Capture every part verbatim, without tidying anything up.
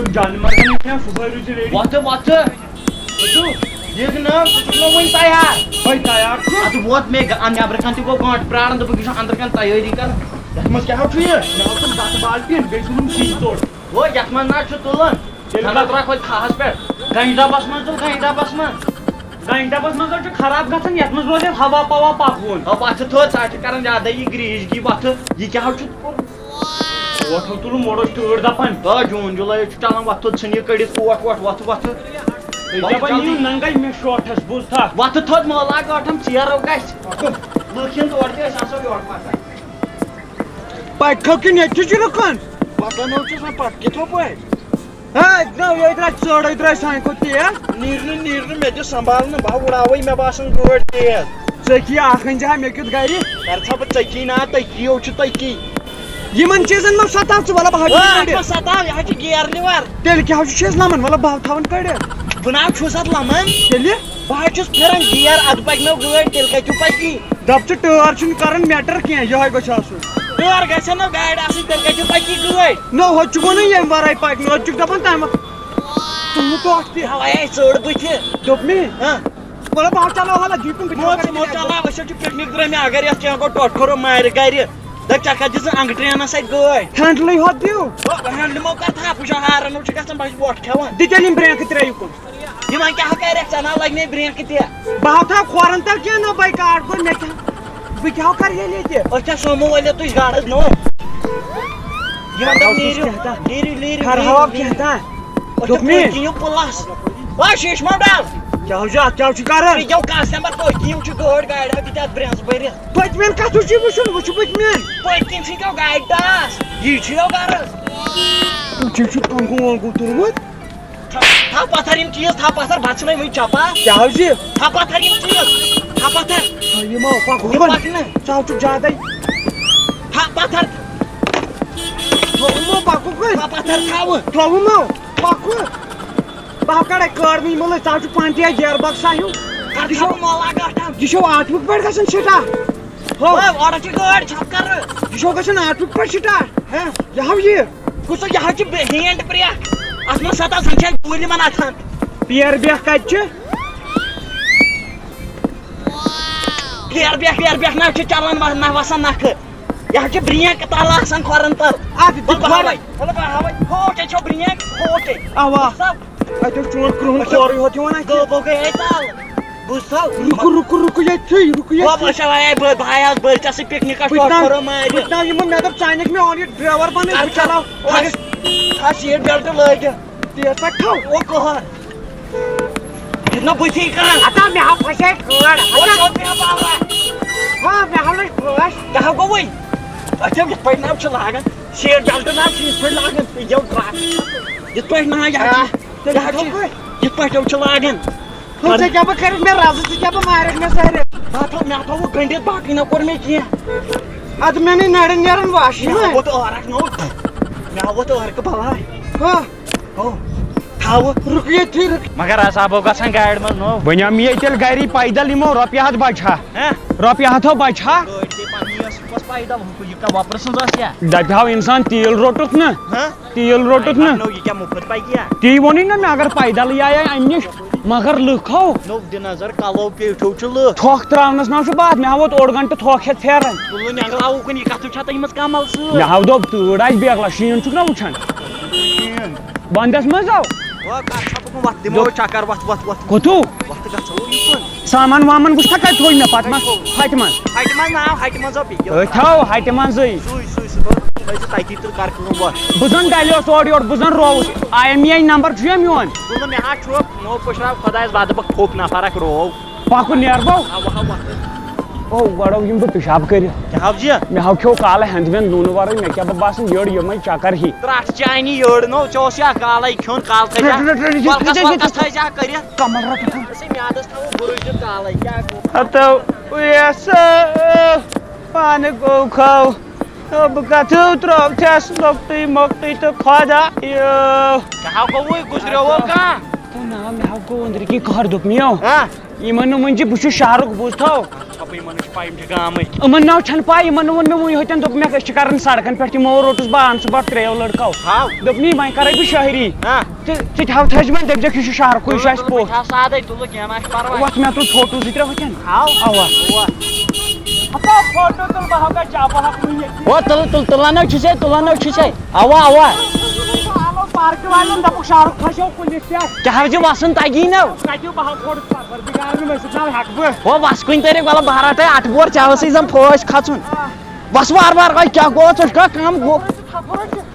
جانہِ مرگن چھا صُبحٲے روٗزِ ready۔ وۄتھٕ، وۄتھٕ۔ وۄتھٕ۔ یہِ نہٕ، ژٕ چھُکھ نہٕ وُنہِ تیار۔ وۄنۍ تیار چھُ۔ اَدٕ ووت مےٚ گا-، نٮ۪برٕ کَنہِ تہِ گوٚو گٲنٛٹہٕ پرٛاران، دوٚپُکھ، یہِ چھُ أنٛدرٕ کَنہِ تیٲری کَران۔ یَتھ منٛز کیٛاہ چھُ یہِ؟ مےٚ اوس بَتہٕ بالٹیٖن، بیٚیہِ چھُ وُنہِ سِنۍ ژوٚٹ۔ ہو، یَتھ منٛز نہ چھُ تُلُن۔ تیٚلہِ ژھَنہٕ کَتھ؟ ترٛکھ وۄنۍ کھَہَس پٮ۪ٹھ۔ گَنٛجہِ ڈَبَس منٛز تُل، گَنٛجہِ ڈَبَس منٛز۔ گَنٛجہِ ڈَبَس منٛز حظ چھُ خراب گژھان، یَتھ منٛز روزِ ہوا پوا پَکوُن۔ ہو، وۄتھٕ تھوٚد، ژٕ ہا چھُکھ کَران زیادَے یہِ گرٛیٖج گی وۄتھٕ۔ یہِ کیٛاہ حظ چھُ کوٚرمُت؟ اوٹ ہو تُلُن، مۄڑ اوس تۭر دَپان۔ آ، جوٗن جُلَے حظ چھُ چَلان، وۄتھٕ تھوٚد، ژھٕن یہِ کٔڑِتھ کوٹ ووٹ، وۄتھٕ، وۄتھٕ۔ تُہۍ وۄتھٕ دَپان جلدی۔ یِیِو ننٛگَے مےٚ شوٹھَس، بوٗزتھا؟ وۄتھٕ تھوٚد، مٲلہٕ لاگ ٲٹھَم، ژیر ہو گژھِ۔ لُکھ یِن تورٕ تہِ، أسۍ آسو یورٕ پَتہٕ۔ پَتہٕ کھو کِنہٕ ییٚتہِ چھُ رُکُن؟ پَتہٕ نہ حظ چھُس نہٕ پَتہٕ کِتھ ہو پٲٹھۍ؟ ہے، درٛاو، یہِ درٛاو ژٔر، یہِ درٛاو سانہِ کھۄتہٕ تیز۔ نیٖرنہٕ، نیٖرنہٕ، مےٚ دِ سنبھالنہٕ، بہٕ ہا وُڑاوَے، مےٚ باسان گٲڑۍ تیز۔ ژٔکی اَکھ أنۍ زِ ہا مےٚ کیُتھ گَرِ۔ کَرٕ ژھا بہٕ ژٔکی نا تٔکی، یو چھُ تٔکی۔ یِمَن چیٖزَن منٛز سَتاو ژٕ، وَلہٕ بہٕ ہا آ، دِمہٕ اَتھ کٔڑِتھ۔ منٛز سَتاو، یہِ حظ چھُ gear lever۔ تیٚلہِ کیٛاہ حظ چھُ اَسہِ لَمَن؟ وَلہٕ بہٕ ہا تھاوَن کٔڑِتھ۔ بہٕ نہ حظ چھُس اَتھ لَمَن۔ تیٚلہِ؟ بہٕ حظ چھُس پھِران gear، اَدٕ پَکہِ مےٚ گٲڑۍ، تیٚلہِ کَتہِ چھُ پَکی؟ دَپ ژٕ ٹٲر چھُنہٕ کَران matter کینٛہہ، یِہوٚے گوٚژھ آسُن۔ ٹٲر گژھن نہ گاڑِ آسٕنۍ، تیٚلہِ کَتہِ پَکی گٲڑۍ؟ نہ، ہُتہِ چھُ وَنان ییٚمہِ وَرٲے پَکہِ نہٕ، ہُتہِ چھُکھ دَپان تَمہِ وقتہٕ۔ ژٕ مہٕ ٹوٹھ تہِ۔ اَوَے ہے ژٔر بٕتھِ۔ دوٚپ مےٚ، ہاں۔ وَلہٕ بہٕ ہا چلاوٕ حالہ جیٖپُن، بہٕ مو کیٛاہ ژٕ مو کَرٕ؟ چلاو، أسۍ حظ چھِ picnic درٛٲمٕتۍ، اگر یَتھ کینٛہہ گوٚو، ٹۄٹھ کھورو مارِ گَرِ۔ دَپ ژےٚ کَتھ دِژٕن اَنٛگہٕ train-َس اَتہِ گٲڑۍ؟ Handle-ٕے ہوت دِیِو۔ ہو، handle مو کَر تھَپھ، وٕچھ ہارَن وٕچھ گژھان، بہٕ چھُس وۄٹھ کھٮ۪وان۔ دِ تیٚلہِ یِم برٛینٛکہٕ ترٛٲیِو کُن۔ یہِ وۄنۍ کیٛاہ کَرٮ۪کھ ژےٚ؟ نہ لَگہِ مےٚ برٛینٛکہٕ تہِ۔ بہٕ ہاو تھاو کھورَن تَل کینٛہہ نہ بایکاٹ کوٚر مےٚ کیٛاہ؟ بہٕ کیٛاہ ہاو کَرٕ ییٚلہِ ییٚتہِ؟ أسۍ چھا سومو وٲلِتھ تُہۍ گاڑَس نوٚو؟ یِمَن دوٚپ، نیٖرِو، نیٖرِو، نیٖرِو، خرہاو نیٖرِو۔ کینٛہہ تام۔ أسۍ چھِ دوٚپمَے۔ پٔتۍ کِنۍ یُن پٕلَس۔ آ، شیٖشہٕ مۄنٛڈل۔ کیٛاہ حظ چھُ اَتھ؟ کیٛاہ حظ چھُ کَران؟ یہِ گوٚو customer پٔتۍ کِنۍ، یِم چھِ گٲڑۍ گاڑِ ہاو تہِ اَتھ برٛینٛز بٔرِتھ۔ پٔتمٮ۪ن کَتھ حظ چھُ وٕچھُن؟ وٕچھِو پٔتمٮ۪ن۔ پٔتۍ کِنۍ چھِ یہِ گاڑِ ٹاس۔ یی چھُ یہِ غرض۔ ژےٚ چھُ ٹۄنٛگہٕ وۄنٛگہٕ تُلمُت؟ تھا-، تھا پتھر یِم چیٖز، تھا پتھر، بتہٕ چھِنَے وٕنہِ چپا۔ کیٛاہ حظ چھِ؟ تھا پتھر یِم چیٖز، تھا پتھر۔ آ، یِمو پکُن۔ یہِ پکنہٕ۔ ژٕ حظ چھُکھ زیادَے۔ تھا پتھر۔ تھوٚوُمو پکُن۔ تھا پتھر تھاوٕ۔ تھوٚوُمو پکُن۔ بہٕ ہاو کڑے کٲر وٕنہِ مُلہٕ، ژٕ حظ چھُکھ پانہٕ تہِ gear box-ا ہیوٗ۔ کر یہِ چھُ، تھاوٕ مۄلا گاٹھا۔ یہِ چھُ آٹوُک پٲٹھۍ گژھان سِٹا۔ ہو۔ اوے، اورٕ چھِ گٲڑۍ چھَپ کَرٕ۔ یہِ چھُ گژھان آٹوُک پٲٹھۍ سِٹا۔ ہہ؟ یہِ ہاو یہِ۔ کُس یہِ حظ چھِ بے-، hand brake۔ اَتھ منٛز سَتَتھ زَن چھِ اَسہِ گوٗلۍ یِمَن اَتھَن۔ Air brake کَتہِ چھِ؟ Air brake، air brake نہ چھِ چَلان، وَ-، نہ وَسان نَکھٕ۔ یہِ حظ چھِ brake تَلہٕ آسان کھۄرَن تَل۔ اَدٕ دِ وَلہٕ بہٕ کھۄرَن۔ ہاوَے، وَلہٕ بہٕ ہاوَے۔ ہوٹے چھو brake، ہوٹے۔ اَوا۔ سَب۔ اَتہِ اوس چون کرٛہُن اَتہِ کھۄرٕے ہوت یِوان اَتہِ۔ گٲو بو گٔے اَتہِ تَل۔ بوٗزتھو؟ رُکو، رُکو، رُکو ییٚتھٕے، رُکو ییٚتھٕے۔ بہٕ چھَس وَنان، ہے، بہٕ، بہٕ آیاس بٔلۍ ژےٚ سۭتۍ پِکنِکَس بہٕ شوق تہِ ناو، کَرو مارِ۔ بہٕ تہِ ناو یِمَن، مےٚ دوٚپ، ژٕ اَنَکھ مےٚ اورٕ یہِ driver بَنٲوِتھ، بہٕ کَر چَلاو۔ ژٕ، ژٕ seat belt لٲگِتھ۔ تیز پٲٹھۍ تھاو۔ او کٕہَر۔ یہِ نہ بٕتھی کَر۔ ہتا، مےٚ ہا پھَسے گٲڑ۔ او ہتا۔ ژٕ مےٚ باورا۔ ہا، مےٚ ہا لٔج پھٲسۍ۔ کیٛاہ گوٚوُے؟ اَتھ یِتھ پٲٹھۍ نہ چھِ لاگان۔ Seat belt نہ چھِ یِتھ پٲٹھۍ لاگان۔ یہِ گیوٚو ٹرٛک۔ یِتھ پٲٹھۍ نہ، یہِ ہا چھِ، آ۔ یہِ ہا چھِ، یِتھ پٲٹھۍ چھِ لاگان۔ ہُہ، ژےٚ کیٛاہ بہٕ کَرٕ؟ مےٚ رَزٕ، ژٕ کیٛاہ بہٕ مارَکھ مےٚ سارے؟ بہٕ ہا تھوٚو، مےٚ ہا تھوٚوُکھ گٔنٛڈِتھ، باقٕے نہ کوٚر مےٚ کینٛہہ۔ اَدٕ مےٚ نَے نَرٮ۪ن نیران واش، مےٚ یِمَے۔ ہا ووت ٲرَکھ نوٚو، مےٚ ہا ووت ٲرکہٕ بَلاے۔ ہا۔ ہو، تھاوٕ۔ رُک ییٚتھی، رُک۔ مگر عذابو گژھان گاڑِ منٛز نوٚو۔ وۄنۍ آو مےٚ تیٚلہِ گَری پیدل یِمو، رۄپیہِ ہَتھ بچہٕ ہا۔ ہہ؟ رۄپیہِ ہَتھ ہو بچہٕ ہا۔ گٲڑۍ دے پَنٕنۍ ٲس، یہِ کۄس پیدل ہُہ، یہِ کیٛاہ وۄپرٕ سٕنٛز ٲس یا؟ دَپہِ ہاو اِنسان تیٖل روٚٹُتھ نہ۔ ہہ؟ تیٖل روٚٹُتھ نہ۔ نوٚو یہِ کیٛاہ مُفت پَکہِ یا؟ تی ووٚنُے نہ مےٚ، اگر پیدلٕے آیے اَمہِ نِش، مگر لُکھ ہو۔ نوٚو دِ نظر، کَلو پیٹھو چھِ لُکھ۔ تھۄکھ ترٛاونَس نہ چھُ باتھ، مےٚ ہا ووت اوٚڑ گھنٹہٕ تھۄکھ ہٮ۪تھ پھیران۔ تُلُن مےٚ گلاوُکُن، یہِ کَتھ چھا تٔمِس کَمل سۭتۍ؟ مےٚ ہا دوٚپ تۭر آسہِ بیکلا، شیٖن چھُکھ نہ وٕچھان؟ شیٖن۔ وَندَس منٛز آو۔ وۄنۍ کَر چھا بہٕ کُن وَتھ دِمو دوٚپ چَکر، وَتھ، وَتھ، وَتھ۔ کوٚتھوٗ؟ وَتھ گژھو یِکُن۔ سامان وامان وٕچھتھا کَتہِ تھوٚو مےٚ پَتہٕ منٛز؟ کَتہِ تھوٚو؟ ہَٹہِ منٛز۔ ہَٹہِ منٛز ناو، ہَٹہِ منٛز آو بیٚیہِ۔ أتھۍ تھاو ہَٹہِ منٛزٕے۔ سُے، سُے، سُہ گوٚو، تھٲیزِ تَتی تہٕ کَر کٲم وۄتھ۔ بہٕ زَن ڈَلیوس اورٕ یورٕ، بہٕ زَن رووُس۔ I M E I number چھُ مےٚ میون۔ دوٚپُن مےٚ ہا چھُ، مےٚ اوس پٔشراو خۄدایَس وعدٕ، بہٕ کھوٚپ نفر اَکھ روو۔ پَکُن نیرٕ بہٕ۔ اَوا، اَوا۔ او، گۄڈٕ یِم بہٕ پِشاب کٔرِتھ۔ کیٛاہ حظ یہِ؟ مےٚ ہا کھیوٚو کالہٕ ہٮ۪نٛد وٮ۪نٛد نوٗنہٕ وَرٲے، مےٚ کیٛاہ بہٕ باسان یٔڑ یِمَے چَکَر ہی۔ ترٛٹھ چانی یٔڑ نو، ژےٚ اوس یا کالَے کھیوٚن، کالہٕ تھٲیزِ ہا۔ رَٹھ، رَٹھ، رَٹھ، یہِ ولکَس، کیٛاہ، یہِ ولکَس کیٛاہ؟ تھٲیزِ ہا کٔرِتھ۔ کَمَل رَٹھ۔ ژٕ میٛادَس تھاوو بُرٕج دیُن کالَے، کیٛاہ گوٚو؟ ہَتو، یَسہٕ، پانہٕ گوٚو کھو۔ تہٕ بہٕ کَتھٕ ترٛوو چھَس لۄکٹُے مۄکٹُے تہٕ خۄدایو۔ کیٛاہ گوٚوُے، گُزریوو کانٛہہ؟ تہٕ نا، مےٚ ہا گوٚو أنٛدرٕ کِنۍ قہر، دوٚپ مےٚ۔ ہاں؟ یِمن نہٕ وۄنۍ زِ بہٕ چھُس شہرُک، بوٗزتھو۔ دَپہٕ یِمن نہٕ چھِ پَے، یِم چھِ گامٕکۍ۔ یِمن نہ چھَنہٕ پَے، یِمن نہٕ ووٚن مےٚ وۄنۍ ہوٚتٮ۪ن، دوٚپ مےٚ أسۍ چھِ کَران سڑکن پٮ۪ٹھ، یِمو روٚٹُس بہٕ اَنسُہ پَتہٕ ترٛیو لٔڑکو۔ ہاو۔ دوٚپنَے وۄنۍ کَرَے بہٕ شٲعری۔ ہاں۔ تہٕ ژٕ تہِ ہاو تھٔج وۄنۍ، دٔپۍزٮ۪کھ یہِ چھُ شہرکُے، یہِ چھُ اَسہِ پوٚژھ۔ تھاو سادَے تُلہٕ، کینٛہہ نہ چھُ پَرواے۔ وۄتھ مےٚ تُل فوٹو زٕ ترٛےٚ ہوٚتٮ۪ن۔ ہاو۔ اَوا۔ اَوا۔ ہتا فوٹو تُل بہٕ ہاو کَتہِ جا، بہٕ ہاو وٕنہِ ییٚتی۔ او تُل تُل، تُلان ہو چھُسے، تُلان ہو چھُسے۔ اَوا اَوا۔ آلو پارکہِ والٮ۪ن دَپُکھ شہرُک کھسیو کُلِس پٮ۪ٹھ۔ کیٛاہ حظ چھِ وَسُن تَگی نہٕ؟ کَتہِ بہٕ ہاو فوٹو پَتہٕ بِگارٕ مےٚ سۭتۍ نہ ہٮ۪کہٕ بہٕ۔ ہو وَس کُنہِ طریٖقہٕ، وَلہٕ بہٕ ہَرا تۄہہِ اَٹھ بور چاوَس سۭتۍ زَن فوج کھَژُن۔ وَس وارٕ وارٕ، وۄنۍ کیٛاہ گوٚو، ژٕ چھُکھا کَم گوٚو؟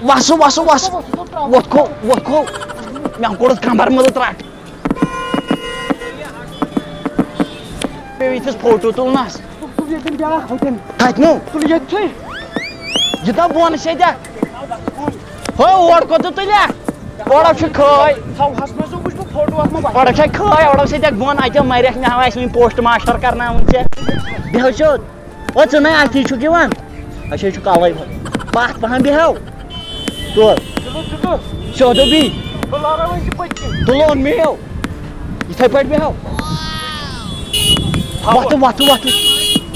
وَسہٕ وَسہٕ وَسہٕ۔ وۄتھ کھو، وۄتھ کھو۔ مےٚ کوٚڑُتھ کَمبَر منٛز ترٛٹھ۔ پیٚو ییٚتھَس فوٹو تُلنَس۔ تُل ییٚتٮ۪ن بیٛاکھ ہوٚتٮ۪ن۔ کَتہِ نو؟ تُل ییٚتھٕے۔ یہِ تھاو بۄن سیٚدیٛا۔ ہو، اورٕ کوٚت تُلیا؟ اورٕ چھِ کھٲے۔ تھاو حسنَس وٕچھ بہٕ فوٹوَس منٛز۔ اورٕ چھےٚ کھٲے، اورٕ سیٚدیٛا بۄن، اَتہِ مَرٮ۪کھ مےٚ ہاو اَسہِ وٕنہِ پوسٹ ماسٹر کَرناوُن ژےٚ۔ بیٚہو سیوٚد۔ او ژٕ نَے اَتھی چھُکھ یِوان۔ اچھا، یہِ چھُ کَلَے۔ پَتھ پَہَم بیٚہو۔ تُل۔ سیوٚد بی۔ تُل اوٚن مےٚ۔ یِتھَے پٲٹھۍ بیٚہو۔ وۄتھٕ، وۄتھٕ، وۄتھٕ۔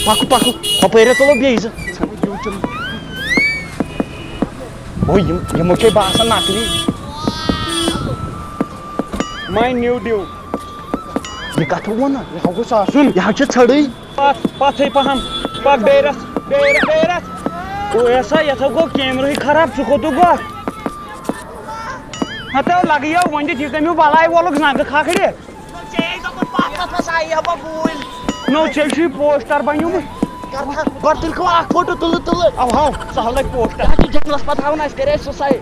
پَکُو، پَکُو۔ ہُپٲرۍ ہا تُلو بیٚیہِ زٕ۔ وۄنۍ یِم، یِمو چھے باسان نقلی۔ My new deal۔ یہِ کَتھ ووٚن؟ یہِ ہا گوٚژھ آسُن۔ یہِ ہا چھِ ژھٔڑٕے۔ پَتھ، پَتھٕے پَہَم۔ پَکھ بیٚیہِ رَژھ، بیٚیہِ رَژھ، بیٚیہِ رَژھ۔ او ایسا، یَتھ ہا گوٚو کیمرہٕے خراب، ژٕ کوٚت گوٚو؟ ہَتو لَگہٕ یو وۄنۍ دِتھ یہِ کٔمِو بَلاے وولُکھ زنٛگہٕ کھکھرِ۔ ژےٚ دوٚپُتھ پَتھ پَتھ ہسا یہِ ہا بہٕ بوٗلۍ۔ نو، ژےٚ چھُے پوسٹر بنیومُت۔ کر تھا، گۄڈٕ تُلۍ کھو اکھ فوٹو، تُلہٕ، تُلہٕ۔ او ہاو، سہلٕے پوسٹر۔ یہِ چھُ جنگلس پتہٕ تھاوُن اَسہِ، کَرے سُہ سایڈ۔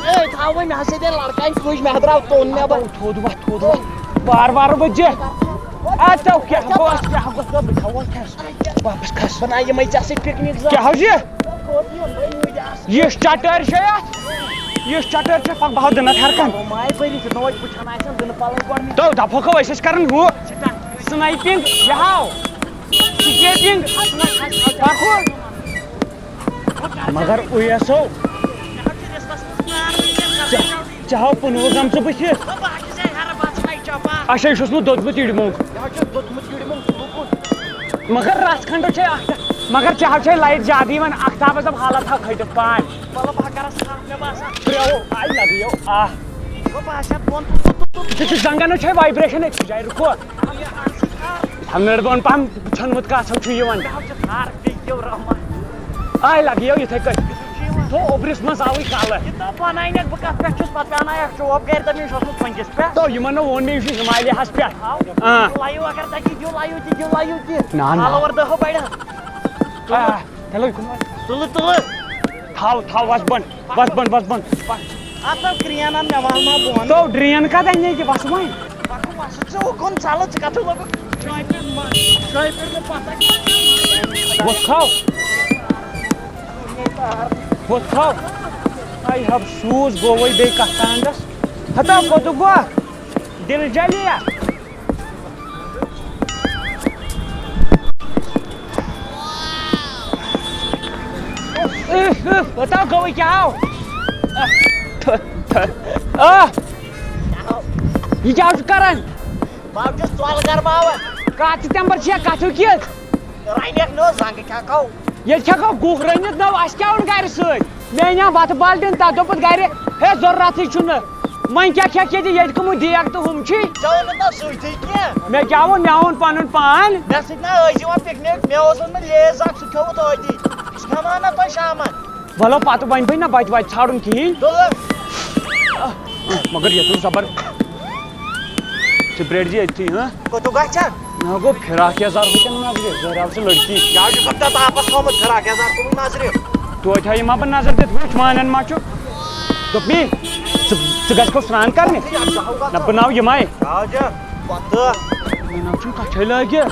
اے، تھاو وۄنۍ، مےٚ ہسا دِن لڑکہٕ اَمہِ کُج، مےٚ ہا درٛاو توٚن، مےٚ بَنہِ۔ تھوٚد وۄتھ، تھوٚد وۄتھ۔ بار بار بہٕ دِ۔ اَدٕ ژےٚ کیٛاہ گوٚو، اَتھ کیٛاہ گوٚو، بہٕ تھاوَے کھَس۔ واپس کھَس۔ بہٕ بناو یِمَے ژےٚ سۭتۍ پِکنِک زٕ۔ کیٛاہ حظ یہِ؟ یہِ چٹٲرۍ چھےٚ اَتھ؟ یہِ چٹٲرۍ چھےٚ، پَکھ بہٕ ہاو دِنَتھ ہٮ۪رٕ کَن۔ ماے بٔرِتھ، نوٚو پُچھان آسن دِنہٕ پَلَے گۄڈٕ مےٚ۔ تو دَپہوکھ أسۍ ٲسۍ کَران ہُہ سٕنایپِنٛگ، یہِ ہاو سِکیپِنٛگ، پَکھ ہُہ۔ مگر اُیسو، ژےٚ، ژےٚ ہاو پُلوٗز آمژٕ بٕتھِ۔ اچھا، یہِ چھُس نہٕ دوٚدمُت یِڑِ مۄنٛگ۔ مگر رژھ کھنڈ چھے اکھ، مگر ژےٚ ہا چھے لایٹ زیادٕ یِوان، اختابس دپ حالت تھاو کھٔٹِتھ پان۔ مطلب، بہٕ ہا کرس صاف، مےٚ باسان۔ ترٛیو، آے لگیو، آہ۔ بہٕ باسان بۄن تُل، تُل، تُل، تُل۔ ژےٚ چھُ زنگن چھے وایبریشن أکسٕے جایہِ، رُکو۔ یہِ آسہِ تھار۔ ہمنڑ بۄن پہم ژھیوٚنمُت کتھ چھُ یِوان۔ مےٚ حظ چھُ تھار، بِہِو رحمان۔ آے لگیو یِتھے کٔٹھۍ۔ یِتھُے چھُ یِوان۔ تو اوٚبرِس منٛز آوٕے کلہٕ۔ یہِ تو بناونکھ بہٕ کتھ پٮ۪ٹھ چھُس، پتہٕ پٮ۪وان آیکھ چوب گرِ، دپان یہِ چھُ اوسمُت پنجس پٮ۪ٹھ۔ تو یِمن نہ ووٚن مےٚ یہِ چھُ ہمالیاہس پٮ۪ٹھ۔ آو۔ آ۔ لایِو اگر تۄہہِ تہِ دِیِو، لایِو تہِ دِیِو، لایِو تہِ۔ نہ، نہ۔ فالوور دہ بڑن۔ آ، چلو، یہِ کُن وَن۔ تُلہٕ، تُلہٕ۔ تھاو، تھاو، وَس بۄن، وَس بۄن، وَس بۄن۔ اَتھ تھاو کرٛین اَن، مےٚ وَل ما بۄن۔ تو ڈرٛین کَتھ اَنہِ ییٚتہِ وَسہٕ وۄنۍ؟ پَکھ وَسہٕ ژٕ اُکُن، ژَلہٕ ژٕ کَتھ لوٚگُکھ؟ شاپِر ما-، شاپِر نہٕ پَتہ۔ وۄتھ تھاو۔ وۄتھ تھاو۔ آے ہب سوٗز گوٚوٕے بیٚیہِ کَتھ تانٛڈَس۔ ہتا کوٚتُکھ گوٚو؟ دِل جلیہ۔ اف، اف، بتاو گوٚو کیٛاہ آو؟ آ، یہِ کیٛاہ چھُ کران؟ بہٕ چھُس ژۄل گرماوان۔ کتھ ژٕ تمبر چھےٚ کتھٕ کِژھ؟ رنیکھ نہٕ زنٛگہٕ کھٮ۪کھ ہو۔ ییٚتہِ کھٮ۪کھ ہو گُہہ رٔنِتھ نٔو، اَسہِ کیٛاہ اوٚن گرِ سۭتۍ؟ مےٚ اَنیٛاو بَتہٕ بالٹیٖن، تَتھ دوٚپُتھ گَرِ، "ہے، ضروٗرتھٕے چھُنہٕ۔ وۄنۍ کیٛاہ کھٮ۪کھ ییٚتہِ؟ ییٚتہِ کٕمہٕ دیگ تہٕ ہُم چھی؟" ژےٚ اوٚنُتھ نا سُے تہِ کینٛہہ؟ مےٚ کیٛاہ اوٚن؟ مےٚ اوٚن پَنُن پان۔ مےٚ سۭتۍ نا ٲسۍ یِوان پِکنِک، مےٚ اوس اوٚنمُت لیز اکھ، سُہ کھیوٚوُتھ أتی۔ أسۍ کھٮ۪مہو نا تۄہہِ شامَن۔ وَلو، پَتہٕ وۄنۍ بَنہِ نا بَتہِ وَتہِ ژھانٛڈُن کِہیٖنۍ۔ تُلہٕ۔ مگر یَتھ اوس زبر۔ ژٕ برٛیڈ زِ أتھی، ہاں؟ کوٚت گژھِ؟ مےٚ گوٚو فراق یزار وٕچھن نظرِ، زہرا چھِ لڑکی۔ کیٛاہ چھُکھ تَتھ تاپس تھوٚمُت؟ فراق یزار تھوٚمُت نظرِ۔ توتہِ ہا یِمہٕ ہا بہٕ نظر دِتھ، وٕچھ مانان ما چھُ۔ دوٚپمی، ژٕ، ژٕ گژھکھو سرٛان کرنہِ؟ ہے، اَتھ چھُ ہاو گژھُن۔ نہ، بہٕ ناو یِمے۔ کیٛاہ چھُ؟ پتہٕ۔ مےٚ ناو چھُنہٕ کَتھے لٲگِتھ۔ ژےٚ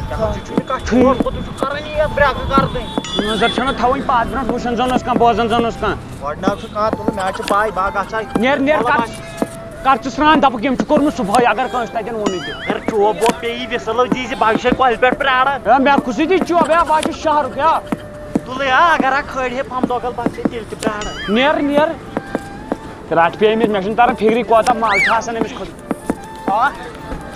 کیٛاہ چھُ، چھُنہٕ کَتھ چھُنہٕ۔ چھُ۔ پوٚتُس چھُ کران یہِ برٛٮ۪کہٕ کَرٕنۍ۔ نظر چھَنہٕ تھاوٕنۍ پَتھ برٛونٛٹھ، وٕچھان زَن اوس کانٛہہ، بوزان زَن اوس کانٛہہ۔ گۄڈٕ ناو چھُ کانٛہہ تُلُن، مےٚ حظ چھِ پَے، بہٕ ہا گژھٕ ہا۔ نیر، نیر، مطلب کر۔ آسہِ۔ کر ژٕ سرٛان، دَپُکھ یِم چھِ کوٚرمُت صُبحٲے، اگر کٲنٛسہِ تَتٮ۪ن ووٚنُے تہِ۔ اگر چوب ووب پیٚیی وِسَل حظ دِیہِ زِ بہٕ چھُسے کۄلہِ پٮ۪ٹھ پرٛاران۔ ہے، مےٚ کُس یہِ چوب، ہے، بہٕ ہا چھُس شہرُک، ہے۔ تُلٕے ہا، اگر ہا کھٲلۍ ہے پھمب دۄگل، بہٕ چھُسے تیٚلہِ تہِ پرٛاران۔ نیر، نیر۔ رَٹھ پیٚیہِ أمِس، مےٚ چھُنہٕ تَران فِکرِ کوتاہ مَل چھُ آسان أمِس کھوٚت۔ آ۔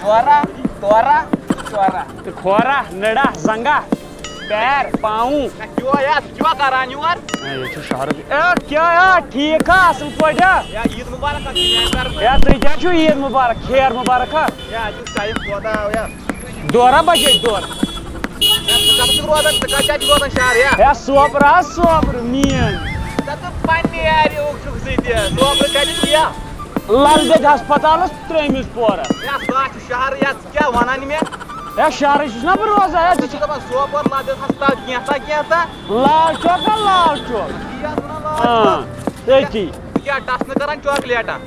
تورا، تورا، تورا۔ تہٕ کھورا، نٔڑا، زنٛگا، پیر، پاوُں۔ ہے، کیٛاہ یا، ژٕ کیٛاہ کران یور؟ ہے، ییٚتہِ چھُ شہرُک۔ ہے، کیٛاہ یا، ٹھیٖک ہا، اَصٕل پٲٹھۍ ہا؟ یا عیٖد مُبارک، اَتھ چھُ مےٚ کَرُن۔ ہے، تُہۍ کیٛاہ چھُو عیٖد مُبارک، خیر مُبارک ہا؟ ہے، اَتہِ چھُ ٹایم کوتاہ آو یا؟ دورا بجے دور۔ ہے، ژٕ کَتھ چھُکھ روزان؟ ژٕ کَتہِ چھُکھ روزان شہر یا؟ ہے، سوپرٕ ہا، سوپرٕ میٖن۔ ژٕ ژٕ پننہِ یارِ اوٚک چھُکھ ژٕ تہِ۔ سوپرٕ کَتہِ چھُکھ یا؟ لل دٮ۪د ہسپتالس ترٛیٚیمِس پورس۔ ہے، سُہ ہا چھُ شہرٕے، یا ژٕ کیٛاہ وَنان مےٚ؟ ہے، شہرٕے چھُس نا بہٕ روزان، ہے، ژٕ ژٕ چھُ چھُکھ دَپان سوپور لل دٮ۪د ہسپتال کینٛژھا کینٛژھا؟ لال چوک ہا لال چوک۔ یی حظ وَنان لال آ، چوک۔ تٔتی۔ ژٕ کیٛاہ ٹَس نہٕ کران چاکلیٹَن؟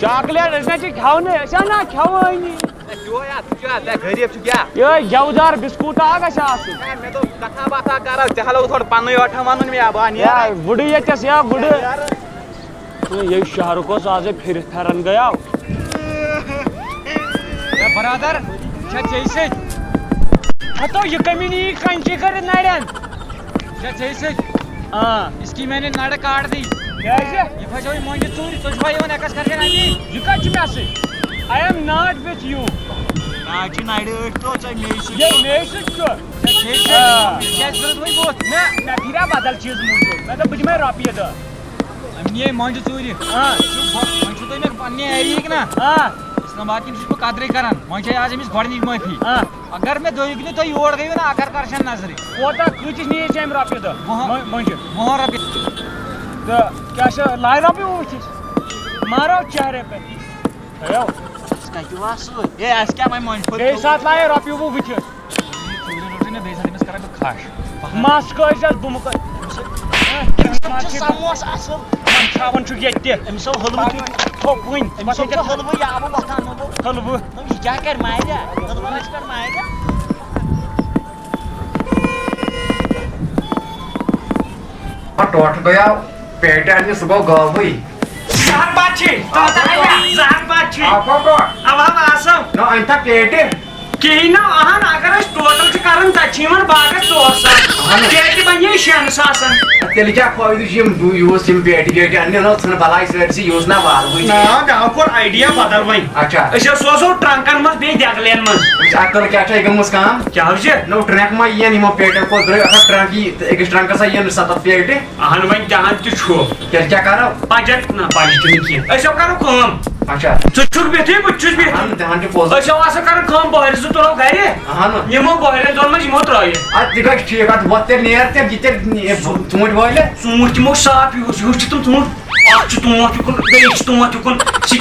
چاکلیٹ أسۍ نہ چھِ کھٮ۪ونٕے، أسۍ ہا نہ کھٮ۪وٲنی۔ ہے، چیو یا، ژٕ کیٛاہ، ژٕ غریٖب چھُکھ کیٛاہ؟ یِہوٚے گٮ۪ودار بِسکوٗٹا گژھِ آسُن۔ ہے، مےٚ دوٚپ کَتھا باتھا کَرو، ژےٚ ہا لوٚگ تھوڑا پَننُے یوٹھا وَنُن مےٚ، بہٕ ہا نیرٕ۔ ہے، وٕڈٕ ییٚتٮ۪س یا وٕڈٕ۔ ہے، یارٕ۔ ہے، یہِ شہرُک اوس آزے پھِرِتھ پھٮ۪رن گٔیاو۔ ہے، برادر، چھا ژےٚ سۭتۍ؟ ہتو، یہِ کٔمِنۍ یی کَنچی کٔرِتھ نَرٮ۪ن؟ چھا ژےٚ سۭتۍ؟ آ۔ اس کی میں نے نڑ کاٹ دی۔ کیٛازِ؟ یہِ پھسیو یہِ مۄنٛجہِ ژوٗرِ، ژٕ چھُکھا یِوان ایکس کرکن اَتی؟ یہِ کَتہِ چھُ مےٚ سۭتۍ؟ I am not with you۔ آ، چھِ نڑِ أٹھ تو ژےٚ مے سۭتۍ۔ یہِ مے سۭتۍ چھُ۔ ژےٚ چھے سۭتۍ؟ آ۔ کیٛازِ ضروٗرت وۄنۍ بُتھ؟ نہ، مےٚ پھِریا بدل چیٖز موٗجوٗد۔ مےٚ دوٚپ بہٕ دِمے رۄپیہِ دہ۔ أمۍ نِیے مۄنٛجہِ ژوٗرِ۔ آ۔ ژٕ چھُکھ بۄ-، وۄنۍ چھُو تُہۍ مےٚ پننہِ ایریِہٕکۍ نا؟ آ۔ اسلام آباد کِنۍ چھُس بہٕ قدرٕے کران۔ وۄنۍ چھے آز أمِس گۄڈٕنِچ معٲفی۔ آ۔ اگر مےٚ دۄیہِ کُنہِ تُہۍ یور گٔیِو نا، اگر کرشن نظرِ۔ کوتاہ کۭتِس نِیے ژےٚ أمۍ رۄپیہِ دہ؟ وُہَن۔ مۄ-، مۄنٛجہِ۔ وُہَن رۄپیہِ۔ تہٕ کیٛاہ چھِ لایہِ رۄپیہِ وُہ بٕتھِس؟ مارو چہرے پہ۔ تھٲیو۔ اَسہِ کَتہِ وَس سۭتۍ؟ ہے، اَسہِ کیٛاہ وۄنۍ مۄنٛجہِ پھوٚت بیٚیہِ کھیوٚو؟ ساتہٕ لایے رۄپیہِ وُہ بٕتھِس۔ ژوٗرِ روٚٹٕے مےٚ بیٚیہِ ساتہٕ أمِس کَرَے بہٕ کھَش۔ مَس کٲرۍ زٮ۪س بُمہٕ کٲرۍ۔ أمِس چھِ سموس اَصٕل۔ وۄنۍ تھاوان چھُکھ ییٚتہِ تہِ۔ أمِس آو حلوٕ تہِ۔ تھوٚو وٕنۍ۔ أمِس آو حلوٕ، یہِ آبہٕ وۄتھان نہٕ وۄنۍ۔ حلوٕ۔ نہ، یہِ کیٛاہ کَرِ مارِ؟ حلوٕ آسہِ پٮ۪ٹھ مارِ۔ ٹوٹھ گٔیاو پیٹہِ اَننہِ، سُہ گوٚو گٲوٕے۔ زہر باد چھِ، تَتھ ہا یہِ زہر باد چھِ۔ آو کۄکر؟ اَوا، اَوا، آسو۔ نہ، أنۍ تھا پیٹہِ۔ کِہیٖنۍ نہٕ، اَہَن، اگر أسۍ ٹوٹل چھِ کَران، تَتہِ چھِ یِوان باغَس ژور ساس۔ اَہَن۔ پیٹہِ بَنہِ شٮ۪ن ساسَن۔ تیٚلہِ کیٛاہ فٲیدٕ چھُ یِم یوٗز یِم پیٹہِ ویٹہِ اَننہِ؟ نہ، ژھٕن بَلاے سٲرسٕے، یوٗز نہ والوٕے۔ نہ، مےٚ کوٚر آیڈیا بدل وۄنۍ۔ اچھا۔ أسۍ حظ سوزو ٹرٛنکَن منٛز بیٚیہِ دٮ۪گلٮ۪ن منٛز۔ وٕچھ، اَتھ کَرو کیٛاہ چھا یِمَن منٛز کٲم؟ کیٛاہ حظ چھِ؟ نو ٹرٛنٛک ما یِیَن یِمو پیٹٮ۪ن کھۄتہٕ درٛٲے، اَکھ اَکھ ٹرٛنٛک یی، أکِس ٹرٛنٛکَس ہا یِیَن سَتَتھ پیٹہِ۔ اہن وۄنۍ تہِ ہن تہِ چھُ۔ تیٚلہِ کیٛاہ کرو؟ بجٹ نہ، بجٹ نہٕ کینٛہہ۔ أسۍ ہو کرو کٲم۔ اچھا۔ ژٕ چھُکھ بِہتھٕے، بہٕ تہِ چھُس بِہتھٕے۔ اہن، تہِ ہن چھُ پوٚز۔ أسۍ ہو آسو کران کٲم، بۄہرِ زٕ تُلو گرِ۔ اہن۔ نِمو بۄہرٮ۪ن دۄن منٛز یِمو ترٲیِتھ۔ اَدٕ تہِ گژھِ ٹھیٖک، اَدٕ وۄتھ تیٚلہِ نیر تیٚلہِ، یہِ تیٚلہِ یہِ ژوٗنٛٹھۍ وٲلۍ۔ ژوٗنٛٹھۍ یِمو صاف یُس، یُس چھِ تِم ژوٗنٛٹھۍ۔ اَکھ چھُ ژوٗنٛٹھ یُکُن، بیٚیہِ چھُ ژوٗنٛٹھ یُکُن۔ سُہ،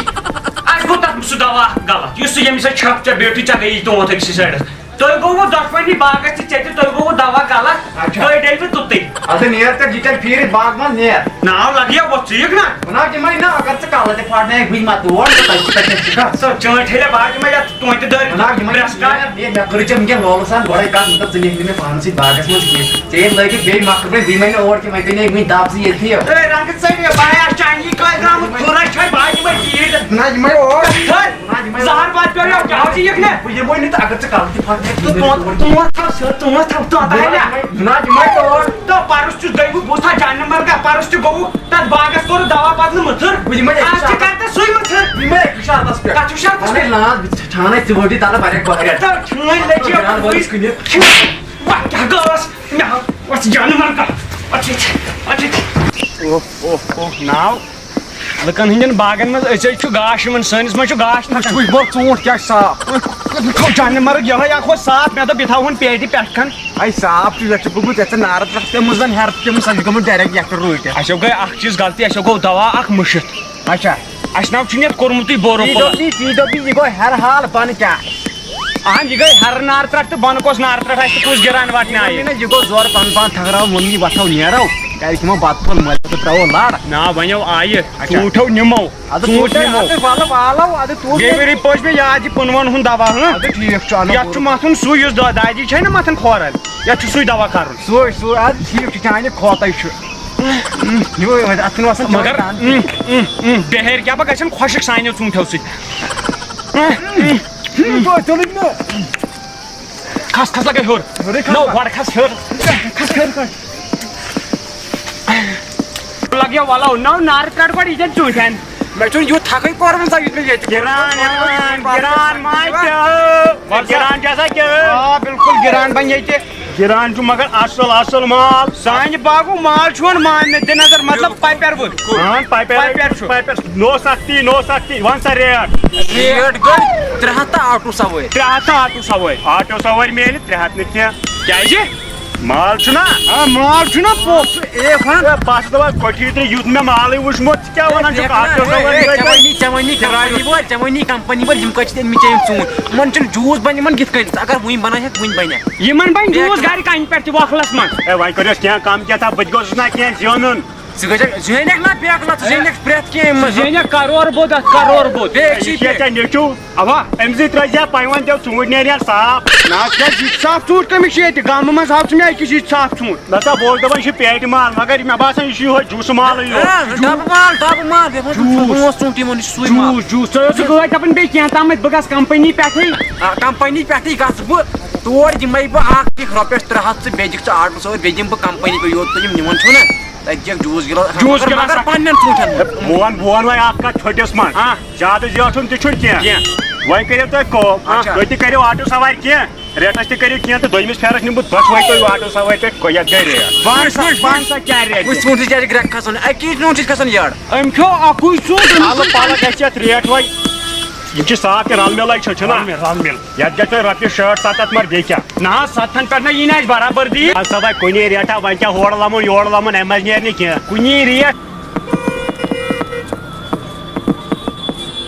اَسہِ گوٚو تَتھ سُہ دوا اَکھ غلط، یُس سُہ ییٚمہِ سۭتۍ چھَکھ ژےٚ بیٹھٕے، ژےٚ گٔیی ژوٗنٛٹھ أکسٕے سایڈَس۔ تۄہہِ گوٚوٕ دۄشوٕنی باغس تہِ، ژےٚ تہِ، تۄہہِ گوٚوٕ دوا غلط۔ اچھا۔ تۄہہِ ڈٔلوٕ توٚتُے۔ اَدٕ نیر تہٕ یہِ تیٚلہِ پھیٖرِتھ باغ منٛز نیر۔ ناو لگہِ ہا وۄتھ ژٕ یِکھ نا۔ نہ، یِمَے نہ، اگر ژٕ کَلہٕ تہِ پھاٹنٲیِکھ، بہٕ یِمہٕ تور، بہٕ تَتہِ چھُ تَتہِ چھُ کَتھ۔ سۄ چٲنٛٹھۍ ہیٚلہِ باغ یِمَے یَتھ توتہِ دٲرِتھ نہ، یِمَے پرٛٮ۪س کَر۔ مےٚ، مےٚ کٔرٕے ژےٚ وٕنکٮ۪ن لولہٕ سان گۄڈَے کَتھ، مےٚ دوٚپ ژٕ نِکھ نہٕ مےٚ پانَس سۭتۍ باغَس منٛز کینٛہہ۔ ژےٚ ییٚلہِ لٲگِتھ بیٚیہِ مۄکھٕ پٮ۪ٹھ بیٚیہِ مےٚ نہٕ اورٕ کینٛہہ، وۄنۍ گٔے مےٚ وٕنہِ دَب زٕ ییٚتھی۔ اے، رنٛگہٕ ژٔلۍ مےٚ، بہٕ ہا چھُ اَنہِ یہِ کٲنٛسہِ درٛامُت، خٲرا چھےٚ باقٕے وۄنۍ تیٖر۔ نہ، یِمَے اور۔ خٲر۔ زہر باد پیوٚو مےٚ، کیٛاہ چھِ یِکھ مےٚ؟ بہٕ یِمَے نہٕ تہٕ اگر ژٕ کَلہٕ تہِ پھَٹھ، ژٕ تونٛتھ، تونٛتھ تھاو سیوٚد، تونٛتھ تھاو، تونٛتھ آے مےٚ۔ نہ، یِمَے تور۔ تہٕ پَرُس تہِ گٔیوٕ، بہٕ وُچھٕ ہا جانہِ مرگا، پَرُس تہِ گوٚوُ، تَتھ باغَس کوٚرُتھ دوا بدلہٕ مٔژھٕر۔ بہٕ یِمَے أکِس آز تہِ شرطَس۔ کَر تہٕ سُے مٔژھٕر۔ بہٕ یِمَے أکِس شرطَس پٮ۪ٹھ۔ تَتھ چھُ شرطَس اَہَن پٮ۪ٹھ۔ لانٛس، بہٕ ژھانٛڈے ژٕ وٲٹی تَلہٕ واریاہ گۄڈٕ۔ تہٕ چھٲنۍ لٔجہِ جان وٲلِس کُنہِ۔ وَ کیٛاہ گٔس؟ مےٚ ہا وَژھ جانہٕ مرگا۔ اَتھ چھِ، اَتھ چھِ۔ اوہ، اوہ، اوہ، ناو۔ لُکن ہٕنٛدٮ۪ن باغن منٛز أسۍ حظ چھُ گاش یِمن، سٲنِس منٛز چھُ گاش تھکان۔ وٕچھ، وٕچھ، بہٕ ژوٗنٛٹھ کیٛاہ چھُ صاف۔ تھوٚو جانہِ مرگ یِہوٚے اکھ اوس صاف، مےٚ دوٚپ یہِ تھاوہون پیٹہِ پٮ۪ٹھ کھن۔ اَے صاف چھُ، یَتھ چھُ گوٚمُت، یَتھ چھِ نارٕ ترٛٹھ پیٚمٕژ زَن ہیٚرٕ پیٚمٕژ، سۄ چھِ گٔمٕژ ڈایریکٹ یَتھ پٮ۪ٹھ روٗٹِتھ۔ اَسہِ گٔے اکھ چیٖز غلطی، اَسہِ گوٚو دوا اکھ مٔشِتھ۔ اچھا۔ اَسہِ نہ چھُنہٕ یَتھ کوٚرمُتُے بورو ژےٚ پوٗرٕ۔ دوٚپ، ژےٚ دوٚپ، یہِ گوٚو ہیٚرٕ حال بۄنہٕ کیٛاہ؟ اہن، یہِ گٔے ہیٚرٕ نار ترٛٹھ تہٕ بۄنہٕ کۄس نار ترٛٹھ آسہِ تہٕ کُس گِران وٹنہِ آیہِ؟ یہِ نہ، یہِ گوٚو زورٕ پَنُن پان تھٔکراوُن، ووٚن یہِ وۄتھو نیرو، کیٛازِ کہِ یِمو بَتہٕ پھوٚل مٲلِس تہٕ ترٛاوو لَر۔ نا، وۄنۍ آو آیہِ، اچھا۔ ژوٗنٛٹھیو نِمو۔ اَدٕ ژوٗنٛٹھۍ ژوٗنٛٹھۍ نِمو۔ اَدٕ وَلہٕ والو، اَدٕ ژوٗنٛٹھۍ ییٚمہِ ؤری پوٚچھ مےٚ یاد یہِ پُنوَن ہُنٛد دوا، ہٕنٛہ؟ اَدٕ ٹھیٖک چھُ، اَنو یَتھ چھُ پوٚز۔ مَتھُن سُے، یُس دَ-، دادی چھے نہ مَتھان کھورَن، یَتھ چھُ سُے دوا کَرُن۔ سُے، سُے، اَدٕ ٹھیٖک چھُ، چانہِ کھوتَے چھُ۔ یِہوٚے وۄنۍ، اَتھ چھُنہٕ وَسان مگر، چاے۔ اۭں، اۭں، اۭں، بِہٲرۍ کیٛاہ بہٕ گژھن خۄشِک سانیو ژوٗنٛٹھیو سۭتۍ۔ اۭں، اۭں۔ ٹھیٖک چھُ، تُلِو مےٚ۔ کھس، کھس لگے ہیوٚر۔ ہیوٚرُے کھس۔ نو، گۄڈٕ کھس ہیوٚر۔ کھس ہیوٚر، کھس۔ لگیو وَلو، نو نارٕ ترٛٹھ گۄڈٕ ییٚتٮ۪ن ژوٗنٛٹھٮ۪ن۔ مےٚ چھُنہٕ یُتھ حقٕے کوٚرمُت سا، یُتھ مےٚ ییٚتہِ کِران ہٮ۪وان، کِران ما کیٛاہ؟ وَلہٕ سا۔ کِران چھا کیٛاہ؟ آ، بِلکُل، کِران بَنہِ ییٚتہِ۔ کِران چھُ مگر اَصٕل، اَصٕل مال۔ سانہِ باغُک مال چھُ وۄنۍ ماننہٕ، دِ نظر، مطلب، پَپٮ۪ر وُچھ۔ اَہَن، پَپٮ۪ر، پَپٮ۪ر چھُ۔ پَپٮ۪ر۔ نو سختی، نو سختی، وَن سا ریٹ۔ ریٹ گٔے ترٛےٚ ہَتھ تہٕ آٹوٗ سَوٲرۍ۔ ترٛےٚ ہَتھ تہٕ آٹوٗ سَوٲرۍ۔ آٹوٗ سَوٲرۍ میلہِ ترٛےٚ ہَتھ نہٕ کینٛہہ۔ کیٛازِ؟ مال چھُنا؟ آ، مال چھُنا پوٚز۔ A, one. اے، بہٕ ہسا دَپان، کۄٹھی ترٛٲے، یُتھ مےٚ مالٕے وُچھمُت، ژٕ کیٛاہ وَنان چھُکھ؟ اَتھ کیٛاہ سا وَنان؟ ژےٚ وَنی، ژےٚ وَنی کمپنی وٲلۍ، ژےٚ وَنی کمپنی وٲلۍ، یِم کَتہِ چھِ أنمٕتۍ مےٚ یِم ژوٗنٛٹھۍ؟ یِمَن چھُنہٕ جوٗس بَنہِ، یِمَن کِتھ کٔنۍ؟ اگر وٕنۍ بَناوہَکھ، وٕنۍ بَنہِ۔ یِمَن بَنہِ بیٚیہِ جوٗس کیٛاہ؟ گَرِ کَنہِ پٮ۪ٹھ تہِ وۄکھلَس منٛز۔ اے، وۄنۍ کٔرِوس کینٛہہ کَم کینٛہہ، تہٕ بہٕ تہِ گوٚژھُس نا کینٛہہ زینُن۔ ژٕ گژھکھ، زینکھ نا بیکلا، ژٕ زینکھ پرٛٮ۪تھ کینٛہہ اَمہِ منٛز۔ زینکھ کَرور بوٚد اَتھ، کَرور بوٚد۔ بیٚیہِ چھِ یہِ چھا پرٛٮ۪تھ ژےٚ نیٚچوٗ؟ اَوا۔ أمۍ سٕے ترٛٲے زِ پَیوَن تہِ ژوٗنٛٹھۍ نیرِ ہا صاف۔ نہ حظ، یہِ صاف ژوٗنٛٹھۍ کٔمِس چھِ ییٚتہِ؟ گامہٕ منٛز ہاو ژٕ مےٚ أکِس یہِ صاف ژوٗنٛٹھۍ۔ نہ سا، بہٕ اوسُس دَپان، یہِ چھُ پیٹہِ مال، مگر مےٚ باسان، یہِ چھُ یِہوٚے جوٗسہٕ مالٕے یوت۔ ہا، ڈَبہٕ مال، ڈَبہٕ مال، یَتھ منٛز چھُ جوٗس۔ پانٛژھ ژوٗنٛٹھۍ یِوان، یہِ چھُ سُے مال۔ جوٗس، جوٗس، ژٕ ٲسٕکھ گۄڈٕ دَپان بیٚیہِ کینٛہہ تامَتھ، بہٕ گژھٕ کَمپٔنی پٮ۪ٹھٕے۔ آ، کَمپٔنی پٮ۪ٹھٕے گژھٕ بہٕ، تور دِمَے بہٕ اَکھ دِکھ رۄپیَس ترٛےٚ ہَتھ، ژٕ بیٚیہِ دِکھ ژٕ آٹوٗ سۭتۍ، بیٚیہِ دِمہٕ بہٕ کَمپٔنی پٮ۪ٹھ یوٚت تُہۍ یِم نِوان چھِو نا۔ تَتہِ دِکھ جوٗس گِلاس، جوٗس مگر، گِلاس مگر اکھ۔ پننٮ۪ن ژوٗنٛٹھٮ۪ن ہُنٛد۔ ہے، بہٕ وَنہٕ، بہٕ وَنہٕ وۄنۍ اَکھ کَتھ ژھوٚٹِس منٛز۔ ہاں۔ زیادٕ زیٹھُن تہِ چھُنہٕ کینٛہہ۔ کینٛہہ۔ وۄنۍ کٔرِو تُہۍ کٲم۔ اچھا۔ تُہۍ تہِ کٔرِو آٹوٗ سوارِ کینٛہہ، ریٹَس تہِ کٔرِو کینٛہہ تہٕ دوٚیمِس پھیرَس نِمہٕ بہٕ دۄشوَے تُہۍ آٹوٗ سوارِ پٮ۪ٹھ، کۄ-، یَتھ گٔے ریٹ۔ وَن سا، وٕچھ، وٕچھ، وَن سا کیٛاہ ریٹ وٕچھ، چھِ۔ ژوٗنٛٹھِس کیٛاہ چھِ گرٛٮ۪کھ کھَسان؟ اَکی ژوٗنٛٹھِس کھَسان یٔڈ۔ أمۍ کھیوٚو اَکُے ژوٗنٛٹھ، أمۍ اَلہٕ پَلہٕ گژھِ یَتھ ریٹ وۄنۍ۔ یِم چھِ صاف تہِ رَل مِلَے چھِ، چھِنہ؟ رَل مِل، رَل مِل۔ یتھ گژھِ تۄہہِ رۄپیہِ شٲٹھ ستتھ، مگر بیٚیہِ کیٛاہ؟ نہ حظ، ستتھن پٮ۪ٹھ نہ یی نہٕ اَسہِ برابردی۔ اَدٕ سا وۄنۍ کُنی ریٹھا، وۄنۍ کیٛاہ ہورٕ لمُن یورٕ لمُن، اَمہِ منٛز نیرِ نہٕ کینٛہہ۔ کُنی ریٹ۔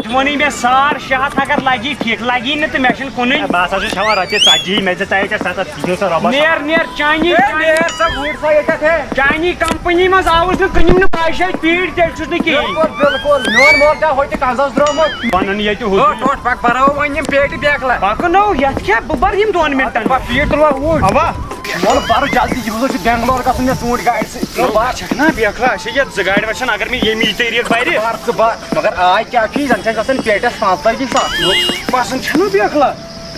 تِمو نی مےٚ ساڑ شےٚ ہتھ، اگر لگی ٹھیٖک، لگی نہٕ تہٕ مےٚ چھُنہٕ کُنُے۔ ہے، بہٕ ہسا چھُس ہٮ۪وان رۄپیہِ ژتجی، مےٚ دِ تۄہہِ ییٚتہِ ستتھ، یہِ چھُ سا رۄبس۔ نیر، نیر، چانی، ہے، نیر سا، وُچھ سا ییٚتٮ۪تھ، ہے۔ چانی کمپنی منٛز آوُس نہٕ کُنہِ، نہٕ پاے چھےٚ پیٖٹۍ تیٚلہِ چھُس نہٕ کِہیٖنۍ۔ بِلکُل، بِلکُل، میون مول چھا ہوٚتہِ کنزس درٛامُت؟ ونان ییٚتہِ ہُہ۔ ٹوٹھ، ٹوٹھ، پکھ، برو وۄنۍ یِم پیٹہِ بیکلا۔ پکو نو، یتھ کیٛاہ؟ بہٕ بَرٕ یِم دۄن مِنٹَن۔ پَتہٕ پیٖٹ تُلوا اوٗرۍ؟ اَوا۔ وَلہٕ بَرٕ جلدی، یہِ ہسا چھُ بٮ۪نٛگلور گژھُن مےٚ ژوٗنٛٹھۍ گاڑِ سۭتۍ۔ نو، بہٕ بہٕ چھَکھ نا بیکھلا، اَسہِ چھِ یَتھ زٕ گاڑِ وَسان، اگر مےٚ ییٚمی طریٖقہٕ بَرِ۔ بَر ژٕ بَر، مگر آے کیٛاہ چھُے، زَن چھِ اَسہِ آسان پیٹٮ۪س پانٛژتٲجی ساس۔ باسان چھُنہٕ بیکھلا۔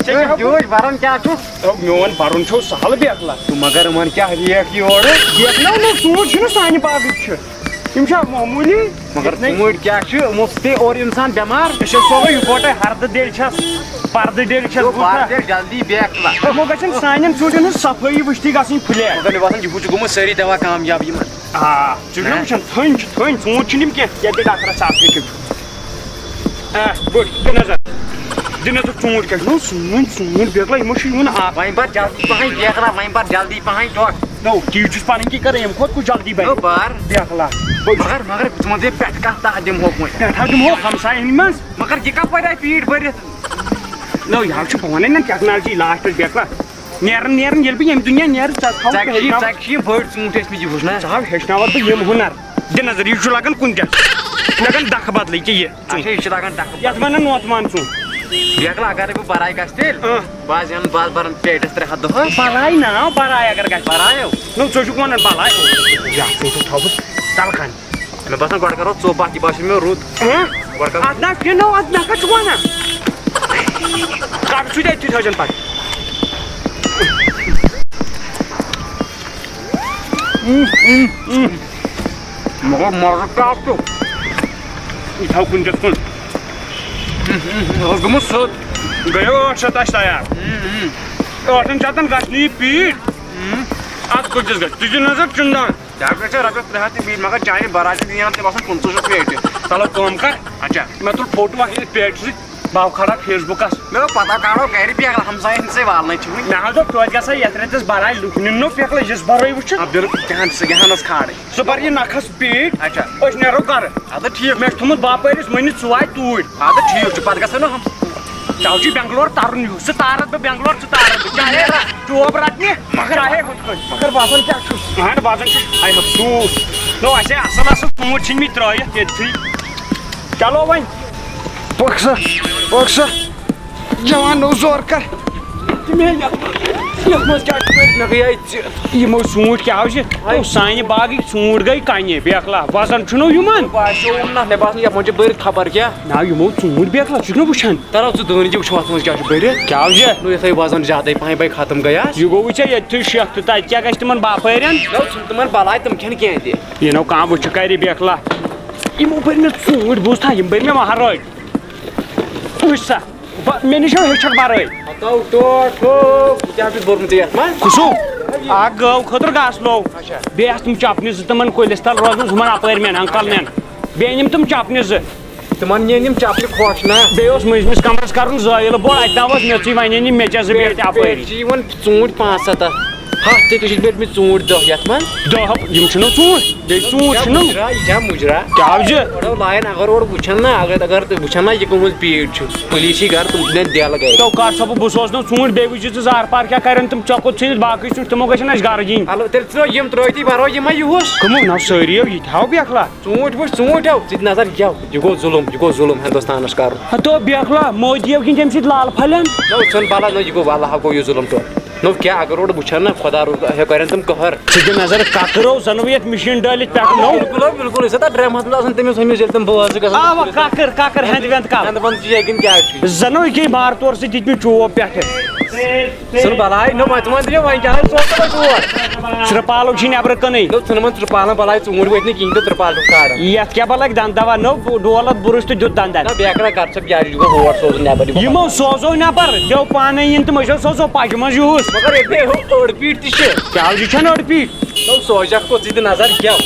ژےٚ ہے، کیٛاہ یوٗرۍ بَرُن کیٛاہ چھُ؟ ہے، میون بَرُن چھُو سہل بیکھلا۔ تہٕ مگر یِمَن کیٛاہ ریٹ یورٕ؟ بیکھلا، نو، ژوٗنٛٹھۍ چھِنہٕ سانہِ باغٕکۍ چھِ۔ یِم چھا معموٗلی؟ مگر یِتھَے ژوٗنٛٹھۍ کیٛاہ چھِ؟ یِمو سۭتۍ پیٚیہِ اورٕ اِنسان بٮ۪مار۔ أسۍ حظ سوزو یِکوَٹَے ہردٕ ڈیٚلۍ چھَس، پردٕ ڈیٚلۍ چھَس، یِمو بوٗزتھا؟ پردٕ ڈیٚلۍ جلدی بیکھ نا۔ یِمو گژھن سانٮ۪ن ژوٗنٛٹھٮ۪ن ہٕنٛز صفٲیی وٕچھتھٕے گژھٕنۍ پھُلیر۔ مگر مےٚ باسان، یہِ ہُہ چھُ گوٚمُت سٲری دوا کامیاب یِمَن۔ آ، ژٕ چھُکھ نا وٕچھان، تھٔنۍ چھِ، تھٔنۍ، ژوٗنٛٹھۍ چھِنہٕ یِم کینٛہہ۔ یَتھ دِ ڈاکٹرَس اَکھ لیکھِتھ۔ آ، بٔڑ، دِ نظر۔ دِ نظر ژوٗنٛٹھۍ کیٛاہ چھِ۔ نو، سٲنۍ ژوٗنٛٹھۍ بیکلا، یِمو چھُ یِوان اَکھ۔ وۄنۍ بَر جلدی پَہَن، بیکلا، وۄنۍ بَر جلدی پَہَن ٹۄٹھ۔ نو، تی چھُس پَنٕنۍ کِنۍ کَران، ییٚمہِ کھۄتہٕ کُس جلدی بَنہِ۔ نو، بَر۔ بیکلا۔ مگر، مگر ژٕ وَن تہٕ پٮ۪ٹھٕ کَتھ تَتھ دِمہوکھ وۄنۍ۔ پٮ۪ٹھٕ حظ دِمہوکھ ہمساین ہِنٛدۍ منٛز۔ مگر یہِ کَپٲرۍ آیہِ پیٖٹ بٔرِتھ؟ نو، یہِ حظ چھُ پانَے نہ ٹیکنالجی لاسٹَس بیکلا۔ نیران، نیران، ییٚلہِ بہٕ ییٚمہِ دُنیا نیرٕ، ژٕ حظ تھاوَکھ ژَکہِ چھِ، پٮ۪ٹھٕ ناو۔ ژَکہِ چھِ یِم بٔڑۍ ژوٗنٛٹھۍ ٲسۍ مٕتۍ، یہِ وٕچھ نہ۔ ژٕ ہاو، ہیٚچھناوَتھ بہٕ یِم ہُنَر۔ دِ نظر، یہِ چھُ لَگان کُنہِ جایہِ۔ لَگان دَکھٕ بدلٕے کہِ یہِ۔ اچھا، یہِ چھُ لَگان ڈَکھٕ۔ یَتھ وَنان نوتہٕ مان ژوٗنٛٹھ۔ بیکلا، اگرے بہٕ بَرایہِ گژھٕ تیٚلہِ، اۭں۔ بہٕ حظ اَنہٕ، بہٕ حظ بَرَن پیٹٮ۪س ترٛےٚ ہَتھ دۄہَس۔ بَلاے نا، بَراے اگر گژھِ۔ بَراے ہو؟ نو، ژٕ چھُکھ وَنان بَلاے۔ یَتھ ژوٗنٛٹھَس تھاوٕ بہٕ تَلہٕ کھَنٛڈ۔ مےٚ باسان، گۄڈٕ کَرو ژوٚپ اَتھ، یہِ باسیو مےٚ رُت۔ اۭں؟ گۄڈٕ کَرو اَتھ نا کِنو، اَتھ مےٚ کَتھ چھُکھ وَنان؟ کَڑ سُہ تہِ أتھی تھٲوزٮ۪ن پَتہٕ۔ مگر مَزٕ کیٛاہ چھُ؟ یہِ تھاو کُنہِ جایہِ کُن۔ یہِ اوس گوٚمُت سیوٚد۔ گٔیو ٲٹھ شیٚتھ اَسہِ تیار۔ ٲٹھَن شیٚتَن گژھِ نہٕ یہِ پیٖٹ۔ اَتھ کۭتِس گژھِ؟ تُجہِ نظر چُنٛدان۔ ڈاکٹر چھِ رۄپیَس ترٛےٚ ہَتھ تہِ پیٖٹ، مگر چانہِ بَراے چھِ دِوان تِم آسان پٕنٛژٕہ شیٚتھ پیٹہِ۔ چلو کٲم کَر۔ اچھا۔ مےٚ تُل فوٹو اَکھ ییٚتہِ پیٹہِ سۭتۍ۔ بہٕ ہاو کھڑا فیس بُکَس۔ مےٚ دوٚپ، پَتہ کَڑو گَرِ پیٚکھ، ہمسایَن ہٕنٛدسٕے والنَے چھِ وٕنہِ۔ نہ حظ، دوٚپ، توتہِ گژھِ ہا یَتھ رٮ۪تَس بَراے لُکھ نِن نو پیٚکھ لٔجِس بَرٲے وٕچھِتھ۔ آ، بِلکُل، تِہَن سُہ گٔے ہَنَس کھالٕنۍ۔ ژٕ بَر یہِ نَکھَس پیٖٹۍ، اچھا۔ أسۍ نیرو گَرٕ۔ اَدٕ ٹھیٖک۔ مےٚ چھُ تھوٚمُت باپٲرِس مٔنِتھ، ژٕ وات توٗرۍ۔ اَدٕ ٹھیٖک چھُ، پَتہٕ گژھو نہ ہم۔ تَوٕ چھُ بٮ۪نٛگلور تَرُن ہیوٗ، سُہ تارَتھ بہٕ بٮ۪نٛگلور، ژٕ تارَتھ بہٕ۔ چاہے ٹوب رَٹنہِ، مگر چاہے ہُتھ کٔنۍ۔ مگر وَزَن کیٛاہ چھُس؟ اَہَن، وَزَن چھُس۔ اَے اَفسوٗس۔ نو، اَسے اَصٕل اَصٕل ژوٗنٛٹھۍ ژھٕنۍ مٕتۍ ترٛٲیِتھ ییٚتھٕے۔ چلو وۄنۍ۔ پٔکھ سا، پٔکھ سا۔ جوان، نوٚو زور کر۔ تہِ مےٚ یَتھ، یَتھ منٛز کیٛاہ چھُ کٔرِتھ؟ مےٚ گٔیے ژِ-، یِمو ژوٗنٛٹھۍ کیٛاہ حظ چھِ؟ آے۔ تو سانہِ باغٕکۍ ژوٗنٛٹھۍ گٔے کَنہِ، بیکھلا۔ وَزَن چھُنو یِمَن؟ باسیوم نہ، مےٚ باسان یَتھ منٛز چھِ بٔرِتھ خبر کیٛاہ۔ نہ، یِمو ژوٗنٛٹھۍ بیکھلا، ژٕ چھُکھ نہ وٕچھان؟ تَلو ژٕ دٲنۍ تہِ وٕچھو اَتھ منٛز کیٛاہ چھُ بٔرِتھ۔ کیٛاہ حظ چھِ؟ نو، یَتھ ہَے وَزَن زیادَے پَہَن بَے ختم گٔیَس۔ یہِ گوٚوُے ژےٚ ییٚتہِ تھٕے شیخ تہٕ تَتہِ کیٛاہ گژھِ تِمَن باپٲرٮ۪ن؟ نو، ژھٕن تِمَن بَلاے، تِم کھٮ۪ن کینٛہہ تہِ۔ یہِ نو کانٛہہ وٕچھِ کَرِ بیکھلا۔ یِمو بٔرۍ مےٚ ژوٗنٛٹھۍ، بوٗزتھا، یِم بٔرۍ مےٚ مہرٲج۔ وٕچھ سا، بہ-، مےٚ نِش چھو ہیٚچھکھ بَرٲے۔ ہتو ٹوٹھ ہو، یہِ کیٛاہ چھُ بوٚرمُت ژےٚ یَتھ منٛز؟ کُسُم؟ اَکھ گٲو خٲطرٕ گاسہٕ لوٚو۔ اچھا۔ بیٚیہِ آسہٕ تِم چَپنہِ زٕ تِمَن کُلِس تَل روزُن، ہُمَن اَپٲرۍ مٮ۪ن، اَنکَل مٮ۪ن۔ بیٚیہِ أنِم تِم چَپنہِ زٕ۔ تِمَن نِنۍ یِم چَپنہِ کھۄش نا۔ بیٚیہِ اوس مٔنٛزمِس کَمرَس کَرُن زٲیِل بوٚڑ، اَتہِ نہ اوس میٚژٕے، وۄنۍ أنۍ یِم میٚژِ زٕ بیٚیہِ تہِ اَپٲری۔ بیٚیہِ چھِ یِوان ژوٗنٛٹھۍ پانٛژھ سَتَتھ۔ ہَتھ تہِ تُج مےٚ ژوٗنٛٹھۍ دَہ یَتھ منٛز۔ دَہ، یِم چھِنہٕ ژوٗنٛٹھۍ، بیٚیہِ ژوٗنٛٹھۍ یہِ چھا چھِنہٕ۔ مُجرا، یہِ چھا مُجرا؟ کیٛاہ حظ چھِ؟ اورٕ لایَن اگر اورٕ وٕچھَن نا، اگر، اگر تُہۍ وٕچھَن نا، یہِ کٕہٕنٛز پیٖٹ چھُ، پُلیٖس چھِ گَرٕ، تِم چھِ دِنۍ دٮ۪ل گَرِ۔ تو کَر سا بہٕ، بہٕ سوزنو ژوٗنٛٹھۍ، بیٚیہِ وٕچھِو ژٕ زار پار کیٛاہ کَرن تِم، ژےٚ کوٚت ژھٕنِتھ باقٕے ژوٗنٛٹھۍ، تِمو گژھن اَسہِ گَرٕ دِنۍ۔ اَلہٕ تیٚلہِ ژٕ یِم ترٛٲوتھی بَرو یِمَے یِہُس۔ کٕمو؟ نہ سٲری یو، یہِ تہِ ہاو بیکھلا۔ ژوٗنٛٹھۍ وٕچھ، ژوٗنٛٹھۍ ہو، ژٕ تہِ نظر یہِ کیٛاہ ہو، یہِ گوٚو ظُلُم، یہِ گوٚو ظُلُم ہِندُستانَس کَرُن۔ ہتو بیکھلا، مودی یو کِنۍ تٔمۍ سۭتۍ لال پھلٮ۪ن۔ نہ، ژھٕن بَلا، نہ، یہِ گوٚو، وَلہٕ ہا گوٚو یہِ ظُلُم تہٕ۔ نو کیٛاہ، اگر اورٕ وٕچھن نا، خۄدا رو-، ہے کَرن تِم قہر۔ ژٕ دِ نظر، کَکرو زَنہٕ یَتھ مِشیٖن ڈٲلِتھ پٮ۪ٹھٕ نو۔ بِلکُل، بِلکُل، یُس ہسا ڈرٛمہٕ منٛز آسان، تٔمِس ؤنِو، ییٚلہِ تِم بٲژ گژھن۔ آ، وَ، کَکٕر، کَکٕر، ہٮ۪نٛد وٮ۪نٛد کَم۔ ہٮ۪نٛد وٮ۪نٛد چھِ یہِ کِنہٕ کیٛاہ چھُ یہِ؟ زَنہٕ یہِ گٔے مارٕ تورٕ سۭتۍ دِتۍ مےٚ چوب پٮ۪ٹھٕ۔ ژٕ نہٕ بَلاے، نو وۄنۍ، ژٕ وَن تہِ مےٚ وۄنۍ کیٛاہ حظ سوز ژٕ وۄنۍ تور؟ ترٛپالو چھِ نٮ۪برٕ کٕنٕے۔ نو ژٕ نہٕ وۄنۍ ترٛپالَن بَلاے، ژوٗنٛٹھۍ وٲتۍ نہٕ کِہیٖنۍ تہٕ ترٛپال چھُکھ کھاران۔ یَتھ کیٛاہ بَلَکھ دَنٛد دَوا، نو ڈولَتھ بُرُش تہٕ دیُت دَنٛدَن۔ نہ، بیکھ نہ کَر ژٕ یارٕ، یہِ گوٚو ہور سوزُن نٮ۪بَر، یہِ گوٚو یِمو سوزو نٮ۪بر، دیو پانے یِن تہٕ مٔشو سوزو پجہِ منٛز یُہُس۔ مگر ییٚتہِ ہے ہُہ أڑ پیٖٹ تہِ چھِ۔ کیٛاہ حظ، یہِ چھَنہٕ أڑ پیٖٹ؟ تو سوزکھ کوٚت ژٕ تہِ نظر کیٛاہ؟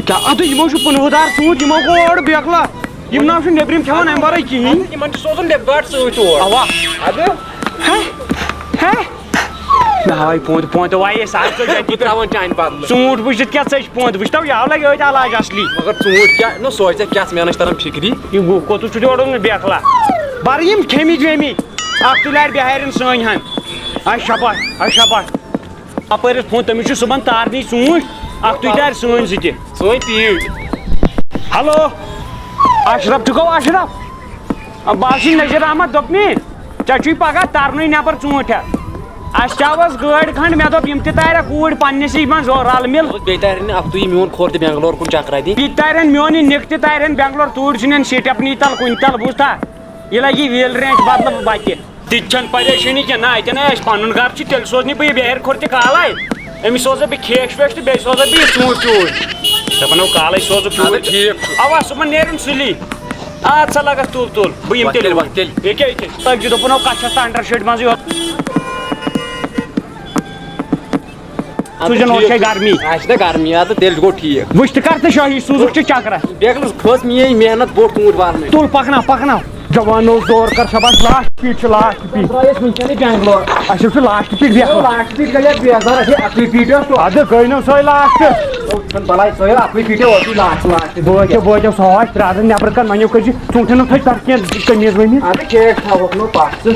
کیٛاہ اَدٕ یِمو چھُ پُنہٕ دار ژوٗنٛٹھۍ، یِمو گوٚو اورٕ بیکلا۔ یِم نہ چھِ نیٚبرِم کھٮ۪وان اَمہِ ورٲے کِہیٖنۍ۔ یِمن چھِ سوزُن ڈیبِٹ کارڈ سۭتۍ تور۔ اَوا۔ اَدٕ۔ ہے، ہے۔ مےٚ ہاوے پونٛدٕ، پونٛدٕ وایے ساڑ ژۄداہ بہٕ ترٛاوان چانہِ بدلہٕ۔ ژوٗنٛٹھۍ وٕچھِتھ کیٛاہ ژٔج پونٛدٕ، وٕچھتو یہِ آو لگہِ أتھۍ علاج اصلی۔ مگر ژوٗنٛٹھۍ کیٛاہ، نہ سوزکھ کیٛاہ، ژٕ مےٚ نش تران فِکری۔ یہِ گوٚو کوٚت چھُ تورٕ اوٚنمُت بیکلا؟ بَرٕ یِم کھیٚمٕتۍ ویٚمٕتۍ۔ اکھ تُلۍ آرِ بِہارٮ۪ن سٲنۍ ہن۔ اَسہِ شباش، اَسہِ شباش۔ اَپٲرۍ ٲس فون، تٔمِس چھُ صُبحن تارنٕے ژوٗنٛٹھۍ، اَکھ تُلۍ آرِ سٲنۍ زٕ تہِ۔ سٲنۍ پیٖٹ۔ ہیلو، اشرف چھُکھو اشرف؟ بہٕ حظ چھُس نذیر احمد، دوٚپمے، ژےٚ چھُے پگاہ ترنُے نٮ۪بر ژوٗنٛٹھۍ ہٮ۪تھ۔ اَسہِ چاوس گٲڑۍ کھنٛڈ، مےٚ دوٚپ یِم تہِ تارٮ۪کھ اوٗرۍ پننِسٕے منٛز رل مِل۔ بیٚیہِ تارن اکھ تُہۍ میون کھور تہِ بنگلور کُن چکرا دِنۍ۔ یہِ تہِ تارن میون یہِ نِکھ تہِ تارن بنگلور، توٗرۍ ژھٕنن سیٖٹۍ اپنی تل کُنہِ تل، بوٗزتھا؟ یہِ لگہِ ویل رینچ بدلہٕ وتہِ۔ تہِ تہِ چھَنہٕ پریشٲنی کینٛہہ، نہ، اَتٮ۪ن ہے اَسہِ پَنُن گرٕ چھُ، تیٚلہِ سوزنٕے بہٕ یہِ بہرِ کھوٚر تہِ کالے۔ أمِس سوزے بہٕ کھیش ویش تہٕ بیٚیہِ سوزے بہٕ یہِ ژوٗنٛٹھۍ چوٗنٛٹھۍ۔ دَپان، "نو، کالے سوزُکھ اَدٕ یوٗرۍ۔" ٹھیٖک چھُ۔ اَوا، صُبحن نیرُن سُلی۔ اَدٕ سا، لَگَس تُل، تُل، بہٕ یِمہٕ وَتھ تیٚلہِ تیٚلہِ، وَتھ اوٗرۍ۔ تیٚلہِ۔ ییٚکیٛاہ، ییٚکیٛاہ۔ لٲگۍ زِ دوٚپُن، "نو، کَتھ چھَس تہٕ undershirt منٛزٕے یوت۔" اَدٕ سُہ زَن اوس ٹھیٖک۔ شاید گرمی۔ آسہِ نا گرمی، اَدٕ تیٚلہِ گوٚو ٹھیٖک۔ وٕچھ تہٕ کر تہٕ شٲہی سوٗزُکھ ژٕ چکرا۔ بیکلس کھٔژ میٲنۍ محنت بوٚڑ ژوٗنٛٹھۍ والنٕچ۔ تُل پکناو، پکناو۔ جوانو زور کر، شاباش، last پیٖٹ چھُ، last پیٖٹ۔ ترٛایس وٕنکیٚنٕے بنگلور۔ اَسہِ چھُ last پیٖٹ بیکھ۔ Last پیٖٹ گٔیے بیزار، اَسہِ اَکُے پیٖٹ اوس۔ اَدٕ گٔے نہٕ سۄے last۔ بلاے سۄے اَکُے پیٖٹ اوس، last، last۔ بٲتیو، بٲتیو، سۄ آسہِ پرٛاران نٮ۪برٕ کَنہِ، وۄنۍ یو کٔرۍ زِ ژوٗنٛٹھٮ۪ن تھٲے تَتھ کینٛہہ قمیٖض ؤنِتھ۔ اَدٕ کیک تھاوَکھ نہٕ پَتھ ژٕ۔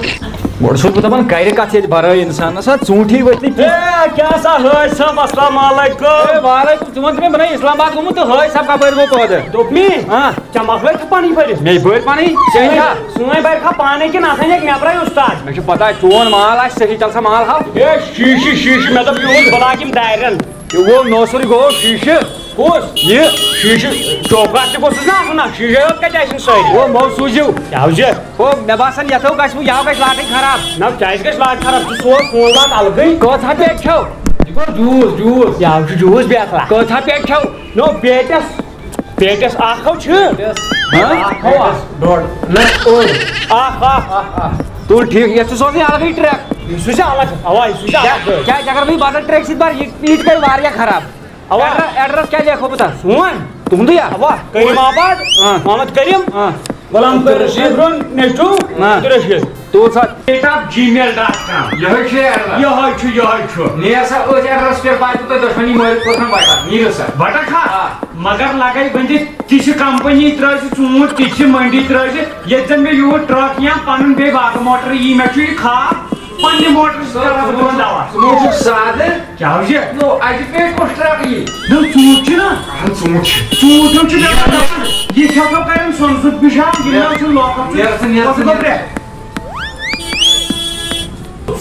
گۄڈٕ چھُس بہٕ دَپان، کَرِ کَتھ ییٚتہِ بَرٲے اِنسانَس، ہا، ژوٗنٛٹھی ؤتھۍ نہٕ کینٛہہ۔ اے، کیٛاہ سا حٲج صٲب، السلام علیکم۔ اے، وعلیکم، ژٕ وَن تہٕ مےٚ، بہٕ نَے اِسلام آباد گوٚمُت تہٕ حٲج صٲب کَپٲرۍ گوٚو پٲدٕ؟ دوٚپمی؟ ہاں۔ ژےٚ مۄکلٲے تہٕ پَنٕنۍ پٔرِتھ؟ مےٚ پٔرۍ پَنٕنۍ؟ ژےٚ کیٛاہ؟ سٲنۍ بَرِ کھا پانَے کِنہٕ اَتھ اَنٮ۪کھ نٮ۪برَے اُستاد؟ مےٚ چھِ پَتہ، چون مال آسہِ صحیح، تَلہٕ سا مال ہاو۔ اے، شیٖشہٕ، شیٖشہٕ، مےٚ دوٚپ یِہُنٛد بہٕ لاگہٕ یِم دارٮ۪ن۔ یہِ گوٚو نوسُر، یہِ گوٚو شیٖشہٕ۔ کُس؟ یہِ شیٖشہٕ چوکاٹ تہِ گوٚژھُس نا آسُن نا، شیٖشے یوت کَتہِ آسن سٲری؟ او، مو سوٗزِو۔ کیٛاہ حظ چھِ؟ او، مےٚ باسان یَتھ ہو گژھِ وۄنۍ، یہِ ہو گژھِ لاٹٕے خراب۔ نہ، کیٛازِ گژھِ لاٹ خراب؟ ژٕ سوز سون لاٹ الگٕے۔ کٔژ ہا پیٹہِ چھَو؟ یہِ گوٚو جوٗس، جوٗس۔ یہِ حظ چھُ جوٗس بیتھرا۔ کٔژ ہا پیٹہِ چھَو؟ نو، پیٹٮ۪س، پیٹٮ۪س اَکھ ہو چھِ۔ ہاں؟ اَکھ ہو اَکھ۔ ڈۄڈ۔ نہ، اوٚڑ۔ اَکھ، اَکھ۔ اَکھ، اَکھ۔ تُل ٹھیٖک، یَتھ چھُ سوزٕنۍ الگٕے ٹرٛیک۔ یہِ سوٗزِ الگ۔ اَوا، یہِ سوٗزِ الگ۔ کیٛازِ اگر بہٕ یہِ بدل ٹرٛیک سۭتۍ بَرٕ، یہِ، یہِ تہِ کَرِ واریاہ خراب۔ اوا۔ ایڈرس، ایڈرس کیٛاہ لیکھو بہٕ تَتھ؟ سون؟ تُہُنٛدُے یا؟ اوا۔ کریم آباد، ہاں۔ محمد کریم، ہاں۔ غلام عبدالرشید۔ رون نیچو، ہاں۔ عبدالرشید۔ تو سا۔ At of gmail dot com. یہے چھُ ایڈرس۔ یہے چھُ، یہے چھُ۔ نیر سا أتھۍ ایڈرس پٮ۪ٹھ واتہِ تۄہہِ دۄشوٕنی مٲلۍ کوٚت تام وَٹان۔ نیٖرِو سا۔ وَٹان چھا؟ آ۔ مگر لگے وۄنۍ دِ تِژھِ کمپنی ترٲوزِ ژوٗنٛٹھۍ، تِژھِ منڈی ترٲوزِ، ییٚتہِ زن مےٚ یوٗت ٹرک یا پنُن بیٚیہِ واٹر موٹر یی، مےٚ چھُ یہِ خاب۔ پننہِ موٹرٕ سۭتۍ کران بہٕ تِمن دوا۔ ژٕ ما چھُکھ سادٕ؟ کیٛاہ حظ یہِ؟ نو، اَتہِ پیٚٹہِ کۄس ٹرٛک یی؟ نو، ژوٗنٛٹھۍ چھِنہ؟ اَہَن، ژوٗنٛٹھۍ چھِ۔ ژوٗنٛٹھۍ چھُ مےٚ دَپان، یہِ کھٮ۪تھ کَرن سۄنہٕ سُنٛد پِشان، یِم نہ چھِ لۄکُٹ چھُ۔ نیر سا، نیر سا، لۄکُٹ نیر۔ گۄبرہ۔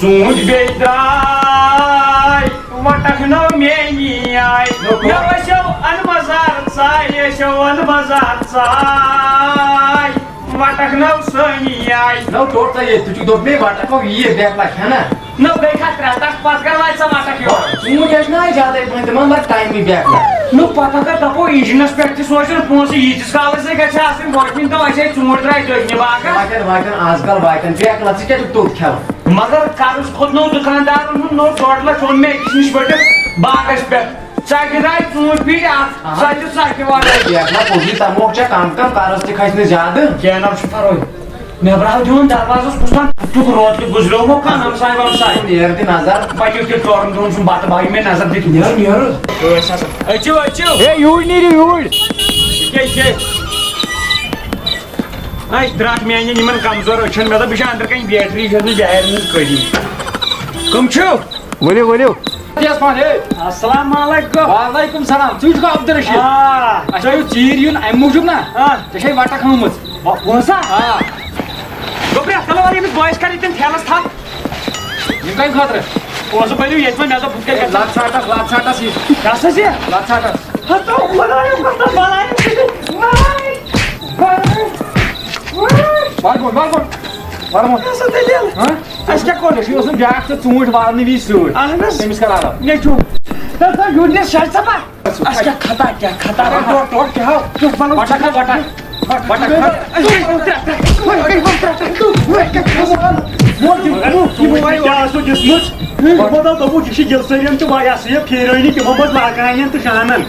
ژوٗنٛٹھۍ بیٚیہِ درٛاے، وَٹَکھ نو میٛٲنی آے۔ نو، مےٚ ٲسیو اَنہٕ بازار ژاے، ٲسیو اَنہٕ بازار ژاے۔ وَٹَکھ نو سٲنی آے۔ نو ٹوٹھ ژےٚ ییٚتہِ، ژٕ چھُکھ دوٚپمُت وَٹَکھ نو یہِ بیکلا کھٮ۪نا۔ نو بیٚیہِ کھا ترٛےٚ تَکھ پَتہٕ کَر واتہِ سۄ وَٹَکھ یورٕ؟ ژوٗنٛٹھۍ ٲسۍ نہ زیادَے پَہَن، تِمَن لَگہِ ٹایمٕے بیکلا۔ نو پتہ کر دپو انجنس پٮ۪ٹھ تہِ سوزن پونٛسہٕ، ییٖتِس کالس ہے گژھِ آسٕنۍ گۄڈٕنِکۍ دۄہ اَسہِ ہے ژوٗنٛٹھۍ درٛاے دٔچھنہِ باغس۔ واتن واتن آز کل واتن بیکلا ژٕ کیٛاہ چھُکھ توٚت کھٮ۪وان؟ مگر قرض کھوٚت نو دُکاندارن ہُنٛد نو ڈۄڈ لچھ اوٚن مےٚ أکِس نِش بٔٹِتھ باغس پٮ۪ٹھ۔ ژکہِ درٛاے ژوٗنٛٹھۍ پیٖٹۍ اکھ، اہن۔ سۄ تہِ ژکہِ وارے۔ بیکلا پوٚزُے تموکھ چھا کم کم، قرض تہِ کھسہِ نہٕ زیادٕ۔ کینٛہہ نہ چھُ پرواے۔ مےٚ برٛاو دیُن دروازس کُس تام ٹُک روت تہِ گُزریومُت کانٛہہ ہمساے ومساے۔ نیر تہِ نظر۔ پتہٕ یُتھ یہِ ژورن دۄہن سُنٛد بتہٕ بایہِ مےٚ نظر دِتھ۔ نیر، نیر۔ ٲسۍ ہسا۔ أژِو، أژِو۔ ہے، یوٗرۍ نیٖرِو، یوٗرۍ۔ یہِ کیٛاہ، یہِ کیٛاہ؟ اَسہِ درٛاٹھ میٛانٮ۪ن یِمن کمزور أچھن۔ مےٚ دوٚپ، یہِ چھِ أنٛدرٕ کنہِ بیٹری، یہِ چھَس نہٕ ظٲہِر ہٕنٛز کٔڑی۔ کٕم چھِو؟ ؤلِو، ؤلِو۔ یَس پَہَن، ہے۔ السلام علیکم۔ وعلیکم سلام۔ ژٕ چھُکھ عبدالرشید؟ آ۔ اَسہِ پیوٚو ژیٖرۍ یُن اَمہِ موٗجوٗب نا۔ آ۔ ژےٚ چھے وَٹَکھ آمٕژ۔ وَ-، وَن سا۔ آ۔ گوٚبریا، تَلہٕ وَلہٕ ییٚمِس بویِس کَر ییٚتٮ۪ن ٹھیلَس تھَپھ۔ یہِ کَمہِ خٲطرٕ؟ پونٛسہٕ بٔرِو ییٚتہِ وۄنۍ، مےٚ دوٚپ بُتھِ کَنہِ گژھِ۔ لَژھ ژھانٛٹَس، لَژھ ژھانٛٹَس یہِ۔ کیٛاہ سا چھِ؟ لَژھ ژھانٛٹَس۔ ہَتو خۄدایو کوٗتاہ بَلاے۔ وَر گوٚو، وَر گوٚو۔ وَر گوٚو۔ کیٛاہ سا دٔلیٖل؟ ہاں؟ اَسہِ کیٛاہ کوٚر؟ أسۍ اوس نہٕ بیٛاکھ ژٕ ژوٗنٛٹھۍ والنہٕ وِزِ سۭتۍ۔ اہن حظ۔ تٔمِس کَر علاوٕ؟ نیٚچوٗ۔ تَتھ ہا یُن یہِ شاید سا بَس۔ اَسہِ کیٛاہ خطا، کیٛاہ خطا؟ ٹوٹھ، ٹوٹھ، کیٛاہ ہاو؟ ٹوٹھ، وَلہٕ وَٹَکھ، وَٹَکھ۔ وَٹَکھ۔ مگر تِمو کیٛاہ آسو دِژمٕژ؟ دوٚپمو، دوٚپُکھ، یہِ چھِ یِلسٲرِیَن تہٕ وۄنۍ ہسا یہِ پھیرٲنی تِمو منٛز لاگانٮ۪ن تہٕ شانَن۔ رَٹ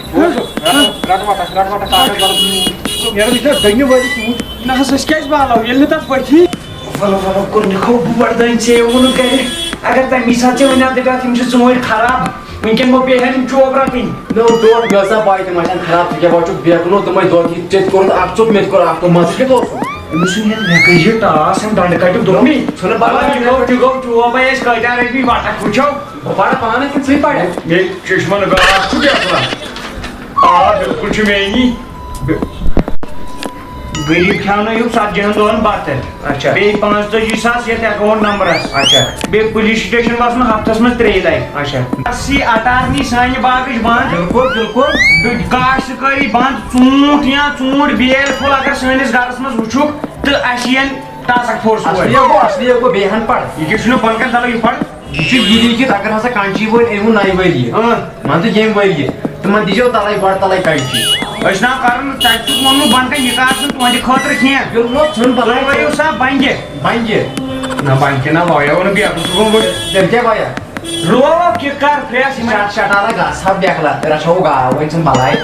وَٹَکھ، رَٹ وَٹَکھ، کاغذ وَٹَکھ۔ نیران، یہِ چھا دٔنہِ وٲلِتھ ژوٗنٛٹھۍ؟ نہ حظ، أسۍ کیٛازِ والو ییٚلہِ نہٕ تَتھ ؤتھی؟ وَلہٕ، وَلہٕ، کوٚرنکھو بہٕ وَردٲنۍ ژےٚ ووٚنُن گَرِ، اگر تَمی ساتہٕ ژےٚ وَنیٛاو دَپیٛاو تِم چھِ ژوٗنٛٹھۍ خراب، وٕنکٮ۪ن ما پیٚیہِ ہَن یِم چوب رَٹٕنۍ؟ نو ٹوٹھ، مےٚ ٲس نہ پَے تِم آسَن خراب، ژٕ کیٛاہ وۄنۍ چھُکھ بیکلو، تِمَے دۄد یہِ ژےٚ تہِ کوٚرُتھ اَکھ ژوٚپ، مےٚ تہِ کوٚر اَکھ ژوٚپ، مَزٕ کیُتھ اوسُم؟ أمِس چھُنہٕ ہٮ۪تھ، مےٚ گٔے یہِ ٹاس، أمۍ ڈَنٛڈٕ کَٹیُک دوٚپمَے۔ ژھٕنہٕ بَلاے، یہِ گوٚو، یہِ گوٚو چوبَے اَسہِ کۭتیٛاہ رٔٹۍ مٕتۍ وَٹَکھ وٕچھو۔ بہٕ پَرٕ پانہٕ کِنہٕ ژٕے پَرَکھ؟ مےٚ چشمَن گاش چھُ بیکلا۔ آ، بِلکُل چھُ میٛٲنی۔ غریٖب کھیٛاونٲیِو ژتجی ہن دۄہن بتہٕ۔ اچھا۔ بیٚیہِ پانٛژتٲجی ساس یتھ account نمبرس۔ اچھا۔ بیٚیہِ پُلیٖس سٹیشن وسُن ہفتس منٛز ترٛیٚیہِ لٹہِ۔ اچھا۔ اسی اٹارنی سانہِ باغٕچ بنٛد۔ بِلکُل، بِلکُل۔ کاشتکٲری بنٛد، ژوٗنٛٹھ یا ژوٗنٛٹھ بیل پھوٚل اگر سٲنِس گرس منٛز وٕچھُکھ تہٕ اسہِ یِن task force وٲلۍ۔ اصلی گوٚو، اصلی گوٚو، بیٚیہِ ہن پرٕ۔ یہِ کیٛاہ چھُنہٕ بۄنہٕ کنہِ تلہٕ یہِ پرٕ؟ یہِ چھُ یہِ لیٖکھِتھ، اگر ہسا کانچی وٲلۍ أنۍ وُن نَیہِ ؤرۍ یہِ، اۭں۔ مان ژٕ ییٚمہِ ؤرۍ یہِ، تِمن دیٖزیو تَلَے گۄڈٕ تَلَے کانچی۔ أسۍ نا کرُن، تَتہِ چھُکھ ووٚنمُت بۄنہٕ کَنہِ یہِ کار چھُنہٕ تُہنٛدِ خٲطرٕ کینٛہہ۔ بِلکُل، ژھٕن تُہۍ بَلاے۔ ؤنِو سا بنگہِ۔ بنگہِ۔ نہ بنگہِ نہ وایو نہٕ بیٚیہِ، اَتھ اوسُس گوٚمُت۔ تیٚلہِ کیٛاہ وایَکھ؟ رُوَو کِکر پھرٛٮ۪س یِمَن۔ شٹ-، شٹالا گاسہٕ ہا بیکلا، رَچھو گاو وۄنۍ ژھٕن بَلاے۔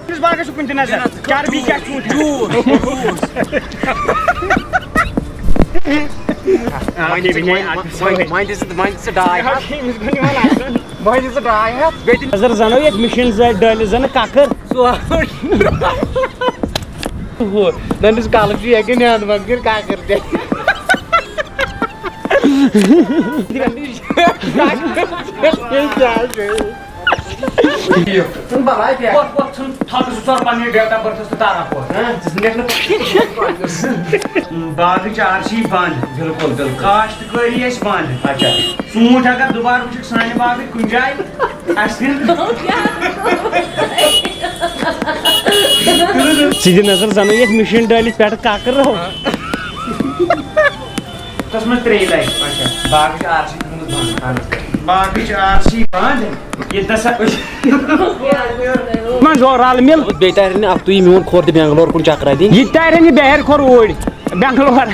أمِس باغس چھُ کُنہِ تہِ نظر۔ چربی کیٛاہ چھُ وٕنکیٚنَس؟ وۄنۍ دِ ژٕ، وۄنۍ، وۄنۍ، وۄنۍ دِ ژٕ، وۄنۍ دِ ژٕ ڈاے ہَتھ۔ أمِس گوٚو نہٕ یِوان اَتھَن۔ وۄنۍ دِ ژٕ ڈاے ہَتھ۔ بیٚیہِ دِ نظر زَنو یَتھ مِشیٖن سۭتۍ ڈٲلِتھ زَنہٕ کَکٕر۔ ژور۔ ہُہ، نہ، أمِس کَلہٕ چھُ یہِ ہٮ۪کہِ نیٛاندٕ منٛز کٔرِتھ کَکٕر تہِ۔ کیٛاہ چھُ؟ ژھٕن بَلاے پٮ۪ٹھ۔ وۄتھ، وۄتھ، ژھٕن تھۄکہٕ زٕ ژور پننہِ date of birth تہٕ تارا پوش۔ ہاں، ژٕ ژھٕنکھ نہٕ۔ باغٕچ آر سی بنٛد۔ بِلکُل، بِلکُل۔ کاشتکٲری ٲسۍ بنٛد۔ اچھا۔ ژوٗنٛٹھۍ اگر دُبارٕ وٕچھکھ سانہِ باغٕکۍ کُنہِ جایہِ، اَسہِ دِن۔ ژٕ دِ نظر زَنہٕ یَتھ مِشیٖن ڈٲلِتھ پٮ۪ٹھٕ کَکرو۔ تَتھ منٛز ترٛیٚیہِ لَٹہِ۔ اچھا۔ باغٕچ آر سی تھٲومٕژ بنٛد، اہن حظ۔ باغٕچ آر سی بنٛد۔ ییٚتہِ نسا أسۍ۔ منٛز ہو رَل مِل۔ بیٚیہِ تارِ نہٕ اَکھ تُہۍ میون کھۄر تہِ بٮ۪نٛگلور کُن چکرا دِنۍ۔ یہِ تہِ تارِ نہٕ بٮ۪ہَرِ کھۄر اوٗرۍ بٮ۪نٛگلور۔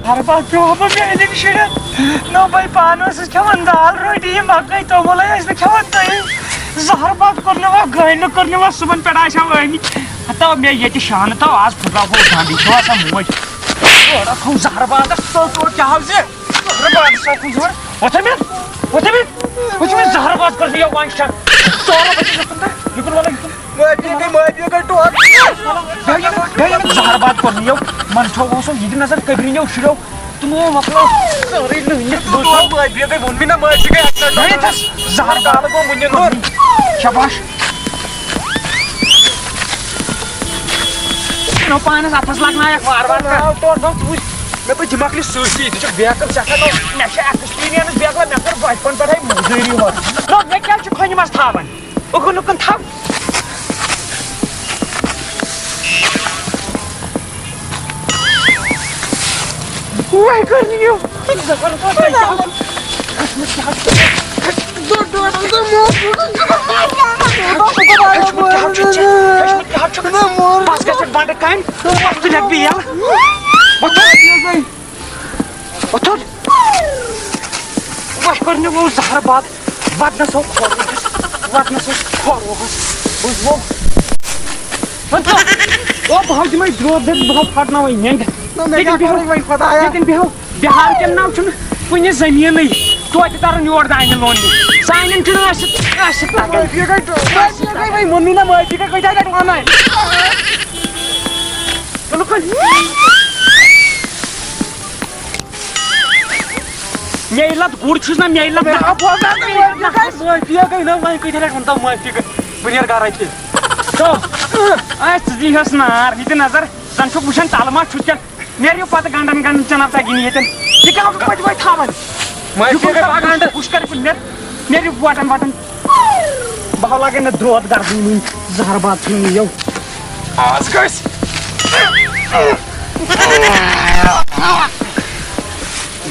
ہر بات پیوٚو بہٕ میٛانٮ۪ن شُرٮ۪ن۔ نہ بہٕ پانہٕ ٲسٕس کھٮ۪وان دال روٹی، یہِ مکٲے توٚمُل ٲسۍ نہٕ کھٮ۪وان تُہۍ۔ زہر باد کوٚر نہٕ وۄنۍ گٔہنہٕ، کوٚر نہٕ وۄنۍ صُبحن پٮ۪ٹھ آسہِ ہا وٲنی۔ ہتاو مےٚ ییٚتہِ شانہٕ تاو، آز پھُٹراوہو گنٛڈ، یہِ چھُ آسان موج۔ تھوڑا تھوٚو زہر بادس، ژوٚل ژوٚل کیٛاہ حظ یہِ؟ زہر باد چھُ آسان زورٕ۔ وۄتھ ہا مےٚ، وۄتھ ہا مےٚ، وۄتھ چھُ مےٚ زہر باد کٔرمٕژ یہِ وۄنۍ شک۔ ژورو بجے گژھُن تہٕ یہِ کُن وَلہٕ یہِ کُن۔ معٲفی گٔے، معٲفی گٔے، ٹوٹھ۔ بیٚیہِ ییٚمہِ، بیٚیہِ ییٚمہِ زہر باد کوٚر مےٚ یِمو منٛتھو اوسُم، یہِ تہِ نظر قبرِنیو شُریو۔ تِمو مۄکلٲو سٲرٕے لٔنِتھ۔ بہٕ اوسُس معٲفی گٔے، ووٚن مےٚ نا معٲفی گٔے، اَکہِ ساتہٕ۔ ہے، تَس زہر کالہٕ گوٚو مُنہِ نوٚر۔ شاباش۔ نو پانَس اَتھَس لَگنایَکھ وارٕ وارٕ کر۔ آو ٹوٹھ، ٹوٹھ، ژٕ وٕچھ۔ مےٚ پَزِ دِماغ نِش سۭتۍ سۭتۍ، ژٕ چھَکھ بیکٕل، ژےٚ چھَکھ نہ، مےٚ چھِ experience بیکلا، مےٚ کٔر بَچپَن پٮ۪ٹھَے مٔزوٗری ہورٕ۔ نو، مےٚ کیٛازِ چھُ کھٔنہِ منٛز تھاوان؟ اُکُن اُکُن تھاو۔ وۄنۍ کٔر نہٕ یہِ۔ بس گژھِ بنٛڈٕ کامہِ، وۄتھ ژٕ لیکھ بیٚیہِ یَلہٕ۔ وۄتھ۔ وۄتھ۔ وۄتھ کوٚر نہٕ وۄنۍ زہر باد، وَدنَس ہو کھۄر روہَس، وَدنَس ہو کھۄر روہَس۔ بوٗزوٕ؟ وۄتھ ژٕ۔ او، بہٕ ہاو دِمَے درٛوت دٔرِتھ، بہٕ ہاو پھٹناوَے نٮ۪نٛگہٕ۔ نہ، مےٚ ییٚتٮ۪ن کیٛاہ بیٚہو، کوٚرُے وۄنۍ خۄدایا؟ ییٚتٮ۪ن بیٚہو، بِہار کٮ۪ن ناو چھُنہٕ کُنہِ زٔمیٖنٕے۔ توتہِ تَرُن یور دانہِ لوننہِ۔ سانٮ۪ن چھُنہٕ ٲسِتھ، ٲسِتھ تَگان۔ معٲفی گٔے، معٲفی گٔے وۄنۍ، مونُے نہ معٲفی گٔے، کۭتیٛاہ لَٹہِ وَنَے؟ بِلکُل۔ مےٚ ییٚلہِ لَتھ گُر چھُس نہ، مےٚ ییٚلہِ لَتھ مےٚ آو بوزناونہٕ، معٲفی گٔے، معٲفی گٔے نہ، وۄنۍ کۭتیٛاہ لَٹہِ ووٚن تَو معٲفی گٔے؟ بہٕ نیرٕ گَرَے تیٚلہِ۔ تو، اَسہِ ژٕ دِیٖہَس نار، یہِ تہِ نظر، زَن چھُکھ وٕچھان تَلہٕ ما چھُ کیٛاہ؟ نیرِو پَتہٕ گَنٛڈَن گَنٛڈَن چَنَر تَگہِ نہٕ ییٚتٮ۪ن۔ یہِ کیٛاہ چھُکھ پٔتۍ پٔتۍ تھاوان؟ معٲفی یہِ کُس گٔے، پَکھ گَنٛڈٕ۔ ہُش کَر کُن نیر، نیرِو وۄٹَن وۄٹَن۔ بہٕ ہا لاگَے نہ درٛوت گَردٕنۍ وٕنۍ، زَہر باد ژھٕنُن یَو۔ آز گژھِ۔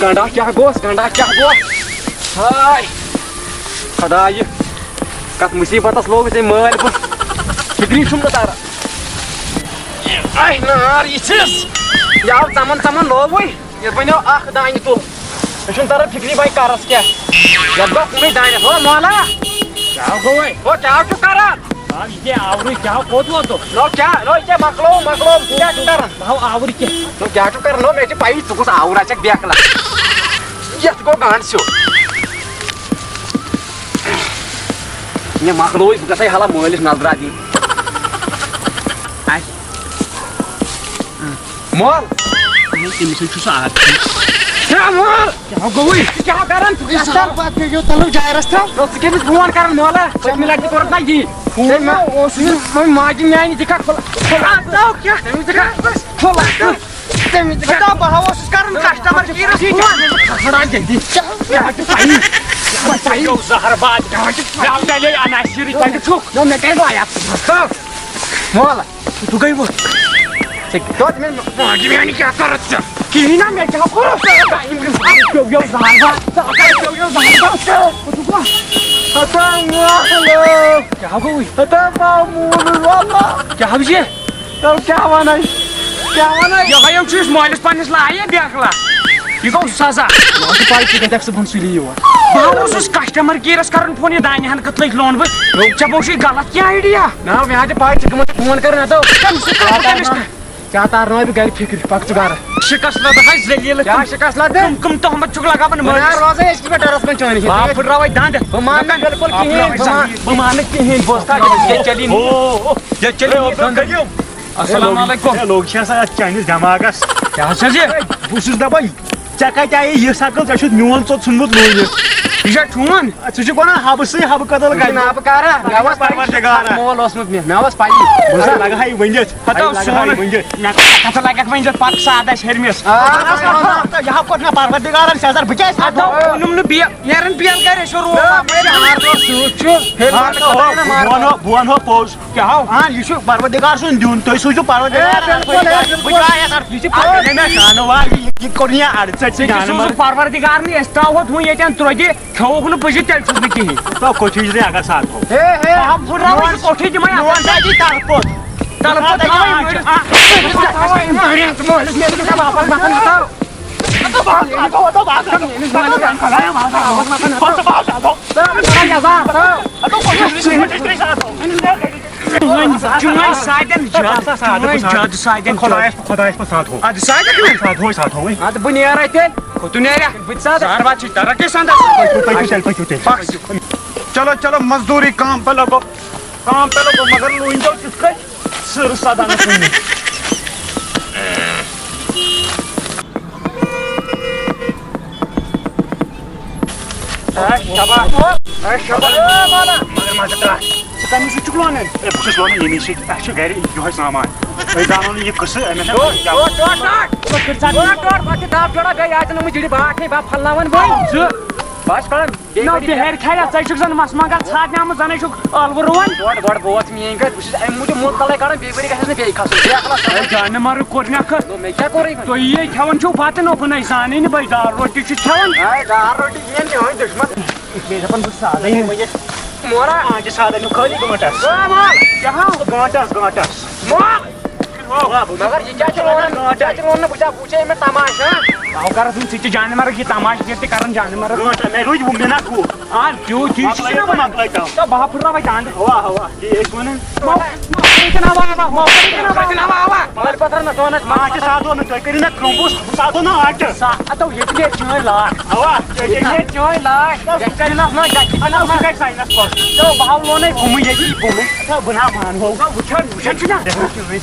گنڈا کیٛاہ گوس، گنڈا کیٛاہ گوس؟ ہاے خدایہِ، کتھ مُصیبتس لوگُس أمۍ مٲلۍ بہٕ۔ فِکری چھُم نہٕ تران۔ یہِ آے نار یِژھِس۔ یہِ آو ژَمَن ژَمَن لوگُے۔ یَتھ بَنیو اَکھ دانہِ تُل۔ مےٚ چھُنہٕ تران فِکری وۄنۍ کَرَس کیٛاہ۔ یَتھ گوٚو کُنُے دانٮ۪س۔ ہو مولا! کیٛاہ گوٚو وۄنۍ؟ ہو کیٛاہ چھُکھ کَران؟ آ، یہِ کیٛاہ آورٕے، کیٛاہ کوٚت ووتُو؟ نو کیٛاہ؟ نو یہِ کیٛاہ مۄکلوو، مۄکلوو، ژٕ کیٛاہ چھُکھ کَران؟ بہٕ ہاو آوُر کیٛاہ؟ نو مےٚ چھِ پَیی ژٕ کُس آوُر آسَکھ بیکلا۔ یَتھ گوٚو گنٛڈ سیوٚد۔ مےٚ مۄکلووُے، بہٕ گژھَے ہلا مٲلِس نظرا دِنہِ۔ مول۔ تٔمِس ہے چھُ سُہ عادتھٕے۔ ہے مول! کیٛاہ گوٚوُے؟ ژٕ کیٛاہ کران؟ ژٕ کیٛاہ کران؟ پتہٕ پیٚیو تَلہٕ جایرَس تام۔ نو، ژٕ کٔمِس فون کران مولا؟ پٔتمہِ لٹہِ تہِ کوٚرُتھ نا یی۔ فون ہے، مےٚ اوس یہِ وۄنۍ ماجہِ میٛانہِ دِکھا کھُلا-، کھُلا۔ آ، ژاو کیٛاہ؟ تٔمِس دِکھا کھُلا۔ تٔمِس دِکھا۔ بہٕ ہا اوسُس کران customer care-س فون۔ کھڑا جلدی۔ کیٛاہ چھُ صحیح؟ کیٛاہ چھُ صحیح؟ یو زہر باد۔ کیٛاہ چھُ صحیح؟ مےٚ آو تیٚلے عناصری تَتہِ چھُکھ۔ نو، مےٚ کیٛازِ لایَکھ؟ مولا۔ ژٕ گٔے وۄتھ۔ ژےٚ دۄد مےٚ ماجہِ میٛانہِ کیٛاہ کٔرٕتھ ژےٚ؟ کِہیٖنۍ نہ، مےٚ کیٛاہ کوٚرُتھ ژےٚ؟ یِم گٔے پیوٚو یَو زہر باد۔ ژٕ ہسا پیوٚو یَو زہر باد۔ ژٕ کوٚرُتھ کیٛاہ؟ ہتا ماخلو۔ کیٛاہ گوٚوُے؟ ہتا ماموٗل واللہ۔ کیٛاہ حظ یہِ؟ تو کیٛاہ وَنَے؟ کیٛاہ وَنَے؟ یہِ ہَیو چھُ أسۍ مٲلِس پنٛنِس لایہِ بیکلا۔ یہِ گوٚو سزا۔ مےٚ چھِ پَے ژٕ کَتہِ آکھ صُبحن سُلی یور۔ بہٕ اوسُس customer care-س کران فون، یہِ دانہِ ہن کٔتلٕچ لون بہٕ۔ ژےٚ بوشُے غلط کینٛہہ idea۔ نہ، مےٚ حظ چھِ پَے ژٕ کٕمَن فون کَران، ہَتو۔ کَم سُہ کَتھ کٔمِس نہٕ؟ ژےٚ تارناوے بہٕ گرِ فِکرِ، پَکھ ژٕ گرٕ۔ شِکَس لَدٕ ہَے ذٔلیٖل۔ کیٛاہ شِکَس لَدٕ؟ کٕم کٕم تہمت چھُکھ لَگاوان بہٕ مٲلِس؟ نہ روزَے أسۍ چھِ پٮ۪ٹھ ڈَرَس منٛز چٲنِس۔ بہٕ ہا پھٕٹراوَے دَنٛد۔ بہٕ مانہٕ نہٕ بِلکُل کِہیٖنۍ، بہٕ مانہٕ۔ بہٕ مانہٕ کِہیٖنۍ، بہٕ اوسُس کَتھ یہِ ژےٚ چلی نہٕ۔ یہِ ژےٚ چلی نہٕ۔ السلام علیکم۔ ہے، لوٚگ چھِ آسان اَتھ چٲنِس دٮ۪ماغَس۔ کیٛاہ حظ چھَس یہِ؟ بہٕ چھُس دَپان، ژےٚ کَتہِ آیے یہِ شکل؟ ژےٚ چھُتھ میون ژوٚپ ژھُنمُت لوٗنِتھ۔ یہِ چھا چون؟ ژٕ چھُکھ وَنان حبہٕ سٕے حبہٕ قتل یہِ چھُ کَرِ۔ نابہٕ کارا۔ مےٚ اوس پَے، پروردگارا۔ مول اوسمُت مےٚ۔ مےٚ اوس پَیی۔ بہٕ ہسا لَگہٕ ہا یہِ ؤنِتھ۔ ہَتو لَگہٕ ہا یہِ سون۔ ؤنِتھ۔ مےٚ کَتھ لَگَکھ وۄنۍ ژےٚ پَتہٕ سادَس ہیٚرمِس۔ آ، یہِ ہا کوٚر مےٚ پروردگارَن سیزر، بہٕ کیٛازِ ہَتو ووٚنُم نہٕ بیٚیہِ۔ نیرَن بیل گَرِ، أسۍ چھِ روٗم۔ نہ، مےٚ چھِ ہار دۄہ سۭتۍ چھُ۔ ہے، بہٕ وَنہٕ، بہٕ وَنہٕ، بہٕ وَنہٕ پوٚز۔ کیٛاہ ہو؟ اہن، یہِ چھُ پروردگار سُنٛد دیُن، تُہۍ سوٗزِو پروردگار۔ اے، بِلکُل، اے، بِلکُل۔ بہٕ چھُس یَتھ اَتھ، یہِ چھِ پَتہٕ مےٚ شانہٕ وال، یہِ، یہِ کوٚر مےٚ اَڑٕ ژَتہِ ژٕ تہِ جانہٕ سوٗزُکھ منٛز۔ پروردگار نہٕ، أسۍ ترٛاوہوتھ وۄنۍ ییٚتٮ۪ن ترٛوٚگہِ، کھیووُکھ نہٕ پٔزِ، تیٚلہِ چھُس نہٕ کِہیٖنۍ۔ تو کوٚٹھِس نہٕ اگر ساتھ ہو۔ ہے، ہے۔ آ، بہٕ ترٛاوَے یہِ کوٚٹھٕے دِمَے اَتھ۔ روزا دی تَلہٕ پوٚت۔ تَلہٕ پوٚت ترٛاوَے یہِ مٲرِتھ۔ آ، بہٕ ترٛاوَے یہِ مٲرِتھ۔ مٲلِس مےٚ تہِ گژھِ واپَس گژھُن۔ چٲنۍ، چٲنۍ سادن جد، چٲنۍ جد سادن خۄدایَس، خۄدایَس پَتھ ساتھ ہو۔ اَدٕ سادن چھُنہٕ۔ ساتھ ہوے، ساتھ ہوے۔ اَدٕ بہٕ نیرے تیٚلہِ۔ ہُہ تہٕ نیرے۔ بہٕ تہِ سادٕ۔ زہر باد چھِ ترقی سان دَپان۔ پٔکِو، پٔکِو تیٚلہِ، پٔکِو تیٚلہِ۔ پَک۔ چلو، چلو، مزدوری کام پہ لگو، کام پہ لگو، مگر لوٗنۍ زیو تِتھ کٔنۍ۔ سٕر سدان کُنہِ۔ اے شاباش۔ اے شاباش۔ اے مولا۔ مگر مزٕ ترٛٹھ۔ ژٕ کَمہِ سۭتۍ چھُکھ لونان؟ اے، بہٕ چھُس لونان ییٚمی سۭتۍ۔ اَسہِ چھُ گرِ یِہوٚے سامان۔ أسۍ زانو نہٕ یہِ قٕصہٕ، أمِس چھا ٹوٹھ، ٹوٹھ، ٹوٹھ، ٹوٹھ۔ ٹوٹھ، ٹوٹھ، پَتہٕ چھِ دَب جوڑا گٔے، آیہِ نہٕ وۄنۍ جِڑِ باٹھٕے، بَب پھَلناوَن وۄنۍ۔ زٕ۔ بس کڑان بیٚیہِ نہ، ؤری بِہٲرۍ کھٮ۪یا، ژٕ چھُکھ زَن مَس منٛگان ژھانٛڈنہِ آمُت، زَنَے چھُکھ ٲلوٕ رُوان۔ گۄڈٕ، گۄڈٕ بوز میٛٲنۍ کَتھ، بہٕ چھُس اَمہِ موٗجوٗب مُلکَلَے کَڑان، بیٚیہِ ؤری گژھٮ۪س نہٕ بیٚیہِ کھَسُن۔ بیٚیہِ اَکھ لَچھ ہے، جانہِ مَرٕ کوٚر مےٚ کَتھ۔ نو، مےٚ کیٛاہ کوٚرُے وۄنۍ؟ تُہۍ یے کھٮ۪وان چھِو بَتہٕ نوکُن، أسۍ زانٕے نہٕ، بہٕ دال روٹی چھُس کھٮ۪وان۔ ہے، دال روٹی کھٮ۪ن چٲنۍ دُشمَن۔ بیٚیہِ دَپان بہٕ چھُس سادَے۔ مورا۔ آ، چھِ سادَے، نِم خٲلی گٲنٛٹَس۔ آ، مال۔ کیٛاہ ہاو؟ گٲنٛٹَس، گٲنٛٹَس۔ مال۔ مگر یہِ کیٛاہ چھُ وَنان؟ کیٛاہ چھُ وَنان؟ بہٕ چھا، بہٕ چھا أمِس تماشہٕ، ہا؟ بہٕ کَرَس وۄنۍ ژٕ تہِ جانہِ مَرٕ، یہِ تماشہٕ ییٚتہِ تہِ کَران جانہِ مَرٕ۔ گٲنٛٹہٕ، مےٚ روٗدۍ وُہ مِنَٹ ہُہ۔ آ، تیوٗت، تی چھُ مۄکلٲیِو نا تہٕ وۄنۍ۔ مۄکلٲیتو۔ تہٕ بہٕ ہا پھٕٹراوَے دَنٛد۔ اَوا، اَوا، تی ٲسۍ وَنان۔ مۄکلٲیِو تہٕ نہ، اَوا، اَوا، مۄکلٲیِو تہٕ نہ، اَوا۔ مال پَتھر نہ، ژٕ وَن اَسہِ، مال پَتھر۔ سادو نہٕ، تُہۍ کٔرِو نا کٲم، بہٕ، بہٕ سادو نا آٹہٕ۔ سا-، اَتو ییٚتہِ نیرِ چٲنۍ لاش۔ اَوا، ییٚتہِ ییٚتہِ نیرِ چٲنۍ لاش۔ ییٚتہِ کَرِ نہ، نہ، ییٚتہِ کَرِ نہ۔ اَتھ کُس ہیٚکہِ ساینَس پَتھ؟ ژےٚ بہٕ ہاوٕ لونَے بُمہٕ ییٚتی، بُمہٕ۔ ہے، بہٕ نہ مانہو۔ نہ، وٕچھان، وٕچھان چھُ نہ۔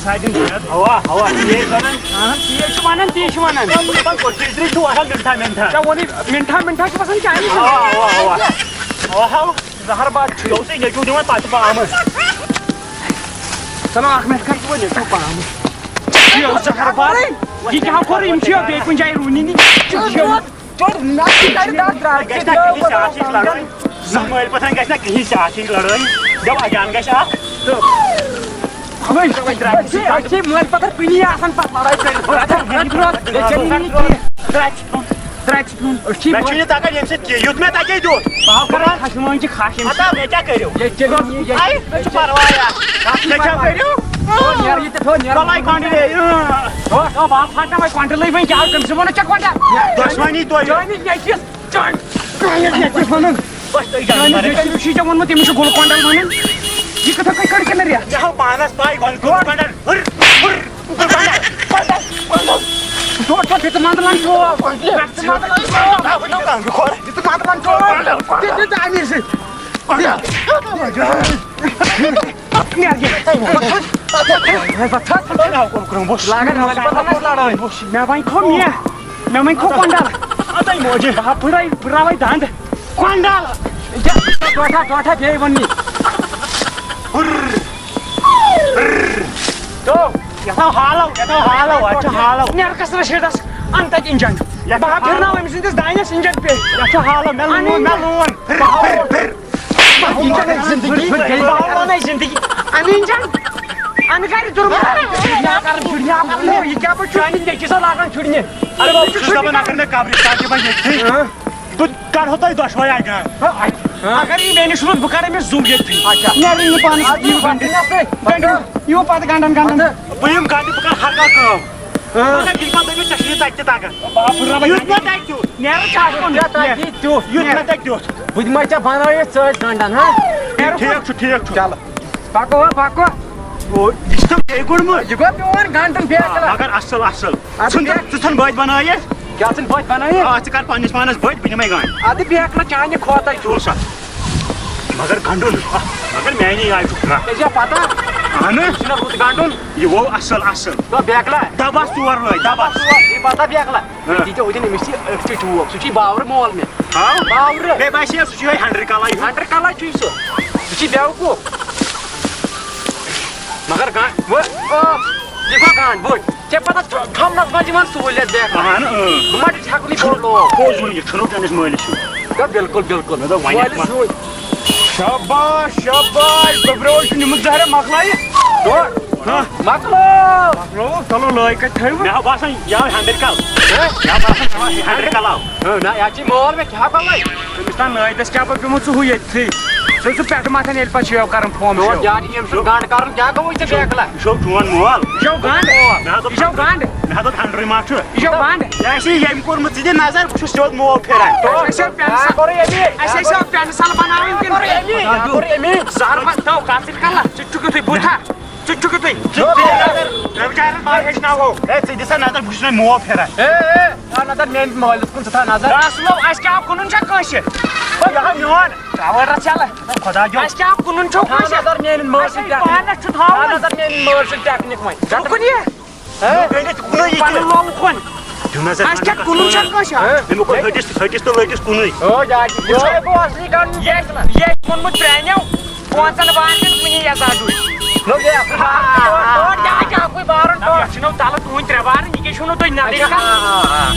اَوا، اَوا، تی ٲسۍ وَنان۔ اَہَن، تی چھِ وَنان، تی چھِ وَنان۔ دَپان گۄڈٕ تِترِ چھُو آسان مِنٹھا مِنٹھا۔ ژےٚ ووٚنُے مِنٹھا مِنٹھا چھُ باسان چانہِ۔ اَوا، اَوا، اَوا۔ اَوا، ہاو۔ زہر باد چھُ۔ یہِ اوسُے نیٚچوٗ دِوان پَتہٕ پامَس۔ چلو، اَکھ مِنٹ کَر ژٕ وۄنۍ نیٚچوٗ پامَس۔ یہِ اوس زہر باد۔ یہِ کیٛاہ کوٚر؟ یِم چھِ بیٚیہِ کُنہِ جایہِ روٗنی نہٕ۔ چوٚر، نَتہٕ کَرِ دَگ درٛاے۔ گژھِ نہ کِہیٖنۍ، ژےٚ اَتھ چھِ لڑٲے۔ زٕ مٲلۍ پَتہٕ گژھِ نہ کِہیٖنۍ، ژےٚ اَتھ چھِ لڑٲے۔ دَپ اَجان گژھِ اَکھ۔ تہٕ أسۍ چھِ، أسۍ چھِ مٲلۍ پَتہٕ کُنی آسان پَتہٕ لڑٲے کٔرِتھ۔ اَچھا، اَتہِ روز، أسۍ چھِنہٕ یِوان کِہیٖنۍ۔ درٛاے چھِ پیوٚن، درٛاے چھِ پیوٚن۔ أسۍ چھِ مےٚ چھُنہٕ تَگان ییٚمہِ سۭتۍ کینٛہہ۔ یُتھ مےٚ تَگے دیُن۔ بہٕ ہاو کَرٕ خَشہِ وٲنٛجہِ خَش ییٚمہِ اَتا، سۭتۍ۔ مےٚ کیٛاہ کٔرِو؟ ییٚتہِ کیٛاہ گوٚو؟ یہِ، یہِ، اَے، مےٚ چھُ پَرواے اَتھ۔ کَتھ چھُ مےٚ کیٛاہ پَرواے؟ کٔرِو؟ ہو، نیرٕ ییٚتہِ، ہو، نیرٕ۔ بَلاے کانٛڈِ دے۔ ہو، ہو، بہٕ ہاو پھاٹناوَے کۄنٛڈلٕے وۄنۍ، کیٛاہ کٔمِس ووٚنُتھ ژےٚ کۄنٛڈل؟ دۄشوٕنی تۄہہِ۔ چٲنِس نیٚچوِس، چٲنۍ، چٲنِس نیٚچوِس وَنُن۔ بَس تۄہہِ جان چٲنِس مَرٕنۍ۔ نیٚچوِس چھُے ژےٚ ووٚنمُت، تٔمِس چھُ گُلہٕ کۄنٛڈل وَنُن۔ یہِ کِتھٕ کٔنۍ کٔڈ کِنہٕ ریٚتھ؟ مےٚ ہاو پانَس پَے، گۄڈٕ گُلہٕ کۄنٛڈل۔ ہُر، ہُر، گُلہٕ کۄنٛڈل۔ ژٕ چھُکھ مَنٛدَلَن ٹھوپ۔ ژٕ چھُکھ مَنٛدَلَن ٹھوپ۔ ژٕ چھُکھ مَنٛدَلَن ٹھوپ۔ دِ، دِ، دِ، اَمے سۭتۍ۔ لاگان مےٚ وۄنۍ کھو مےٚ، مےٚ وۄنۍ کھو کۄنٛڈل۔ اَتَے موجہِ۔ بہٕ ہا پھٕڑے، پھٕڑراوَے دَنٛد۔ کۄنٛڈل۔ ڈۄٹھا، ڈۄٹھا، بیٚیہِ ووٚن مےٚ۔ تو، یَتھ آو ہالو، یَتھ آو ہالو، اَتھ چھُ ہالو۔ نیرٕ کَس رٔشیٖدَس، اَن تَتہِ اِنجَن۔ یَتھ بہٕ ہا ہالو۔ پھِرناوٕ أمۍ سٕنٛدِس دانٮ۪س اِنجَن پے۔ یَتھ چھُ ہالو، مےٚ لوٗن، مےٚ لوٗن۔ پھِر، پھِر، پھِر۔ اِنجَن زِندگی۔ بہٕ ہا وَنَے زِندگی۔ اَن اِنجَن۔ اَن گَرِ دُرمُت۔ دُنیا کَرُن، دُنیا کَرُن۔ یہِ کیٛاہ پٲٹھۍ چھُ؟ چانہِ نیٚچوِس لاگان چھُڑنہِ۔ اَدٕ بہٕ چھُس دَپان، اگر مےٚ قبرِستان تہِ بَنہِ ییٚتھی۔ ہاں۔ بہٕ کَڑہو تۄہہِ دۄشوَے اَتہِ۔ ہاں، اَتہِ۔ ہاں۔ اگر یہِ مےٚ نِش روٗد، بہٕ کَرٕ أمِس زوٗ ییٚتھی۔ اچھا۔ نیرٕ یہِ پانَس اَدٕ یہِ پَتہٕ گَنٛڈٕ۔ یہِ پَتہٕ گَنٛڈَن، گَنٛڈَن۔ بہٕ یِمہٕ گَنٛڈٕ، بہٕ کَرٕ ہر کانٛہہ کٲم۔ ہاں۔ مگر ییٚلہِ پَتہٕ دٔپِو، ژےٚ چھُے نہٕ تَتہِ تہِ تَگان۔ بابا، رَبَے یُتھ مےٚ تَگہِ تیُتھ۔ نیرٕ کیٛاہ کُن؟ ژےٚ تَگہِ تیُتھ۔ یُتھ مےٚ تَگہِ تیُتھ۔ بہٕ دِمَے ژےٚ بَنٲوِتھ سۭتۍ گَنٛڈَن، ہاں؟ نیرٕ ٹھیٖک کُن۔ چھُ، ٹھیٖک چھُ۔ چلو۔ پَکو، ہا، پَکو۔ او، یہِ چھُ تۄہہِ بیٚیہِ کوٚڑمُت؟ یہِ گوٚو میون گَنٛڈَن بیکلا۔ مگر اَصٕل، اَصٕل۔ اَدٕ ژھٕن بیٚیہِ؟ ژٕ ژھٕن بٔتۍ بَنٲیِتھ۔ کیٛاہ ژھٕن بٔتۍ بَنٲیِتھ؟ آ، ژٕ کَر پنٛنِس پانَس بٔتۍ، بہٕ نِمَے گَنٛڈ۔ اَدٕ بیکلا چانہِ کھۄتَے چھُ۔ وٕچھ سا۔ مگر گَنٛڈُن، مگر میٛانی آیہِ چھُ کانٛہہ۔ ژےٚ چھےٚ پَتہ؟ اَہَنہٕ۔ یہِ چھُنہ رُت گَنٛڈُن۔ یہِ گوٚو اَصٕل، اَصٕل۔ تو بیکلا۔ دَبَس ژور لٲگۍ، دَبَس۔ ژور، یہِ پَتہ بیکلا۔ ہاں۔ یہِ دیٖتو أتٮ۪ن أمِس یہِ أکھتُے ٹھوٗپ، سُہ چھُے باورٕ مول مےٚ۔ ہاں؟ باورٕ۔ مےٚ باسے سُہ چھُ یِہوٚے ہٮ۪نٛڈرِ کَلَے ہیوٗ۔ ہٮ۪نٛڈرِ کَلَے چھُے سُہ۔ سُہ چھُے بیوقوٗف۔ مگر گنٛڈ، وۄنۍ، آ، یہِ گوٚو گنٛڈ، بٔڑ۔ ژےٚ پَتہ ٹھۄمنَس منٛز یِوان سہوٗلیت بیکلا۔ اَہَن، اۭں۔ بہٕ ما چھُس ہٮ۪کُن یہِ بوٚڑ لوگ؟ پوٚز ووٚن یہِ، ژھٕنُکھ چٲنِس مٲلِس ہیوٗ۔ گوٚو بِلکُل، بِلکُل۔ مےٚ دوٚپ وۄنۍ مٲلِس ہیوٗ۔ شاباش، شاباش، ببرو، یہِ چھُ نیوٗمُت زہرہ مۄکلٲیِتھ۔ ہاں۔ مۄکلو۔ مۄکلو، چلو، لٲگۍ کَتہِ تھٲیوٕ؟ مےٚ ہا باسان، یہِ آو ہٮ۪نٛڈرِ کَل۔ ہہ؟ مےٚ ہا باسان، یہِ آو ہٮ۪نٛڈرِ کَل آو۔ ہہ، نہ، یہِ ہا چھِ مول مےٚ کیٛاہ پَلوَے۔ تٔمِس تام نٲیدَس کیٛاہ پَتہٕ پیوٚمُت ژٕ ہُہ ییٚتھٕے؟ ژٕ ٲسٕکھ پٮ۪ٹھٕ مَتھان ییٚلہِ پَتہٕ شیو کَران فون تور شیو۔ جاے ییٚمۍ سُنٛد گنٛڈ کَرُن، کیٛاہ گوٚوُے ژےٚ بیکلا؟ یہِ چھُ چون مول۔ یہِ چھُ گنٛڈ۔ مےٚ ہا دوٚپ، یہِ چھُ گنٛڈ۔ مےٚ ہا دوٚپ، ہٮ۪نٛڈرِ ما چھُ؟ یہِ چھُ گنٛڈ۔ یہِ آسہِ ییٚمۍ کوٚرمُت ژٕ دِ نظر، بہٕ چھُس سیوٚد مول پھِران۔ اَسہِ ٲسۍ پٮ۪نسَل، اَسہِ ٲسۍ پٮ۪نسَل بَناوٕنۍ کِنہٕ؟ زَر پَتہٕ تھاو کَتھ سۭتۍ کَلَس۔ ژٕ تہِ چھُکھ یُتھُے بُتھا۔ ژٕ تہِ چھُکھ یُتھُے۔ ژٕ تہِ نظر۔ مےٚ بِچارَس ما ہیٚچھناوو۔ ہے، ژٕ دِ سا نظر، بہٕ چھُس وۄنۍ مول پھِران۔ ہے، ہے، ہے، نظر میٛٲنِس مٲلِس کُن، ژٕ تھاو نظر۔ راسلو، اَسہِ کیٛاہ کٕنُن چھا کٲنٛسہِ؟ ہے، یہِ ہا میون۔ ترٛاوَے رَژھ یَلہٕ۔ خۄدا جو۔ اَسہِ کیٛاہ کٕنُن چھو تھاو کٲنٛسہِ؟ نظر میٛٲنِس مٲلۍ سٕنٛدِ اَسہِ ٹٮ۪کنِک۔ پانَس چھُ تھاوُن۔ تھاو نظر میٛٲنِس مٲلۍ سٕنٛدِ ٹٮ۪کنِک وۄنۍ۔ ژٕ کُن یہِ۔ ہے؟ نہٕ کٔرِتھ کُنُے یہِ پَنُن تہِ۔ لولہٕ کُن۔ دیُن نظر اَسہِ کیٛاہ کُنُن چھا کٲنٛسہِ؟ ہے؟ اَمیُک اوس ۂٹِس، ۂٹِس تہٕ لٔٹِس کُنُے۔ ہو، جاجی، یِہوٚے گوٚو اَصلی کَرُن۔ یہِ، یہِ چھُ ووٚنمُت پرٛانیو، پانٛژَن وانٮ۪ن کُنی یَزادُے۔ نو، یہِ، ٹوٹھ، ٹوٹھ، یہِ ہا چھُ اَکُے بارُن، ٹوٹھ۔ یَتھ چھُنو تَلہٕ تُہٕنٛدۍ ترٛےٚ بارٕنۍ، یہِ کیٛاہ چھُو نہٕ تُہۍ نَدٕرۍ اچھا، کَران؟ آ، آ، آ۔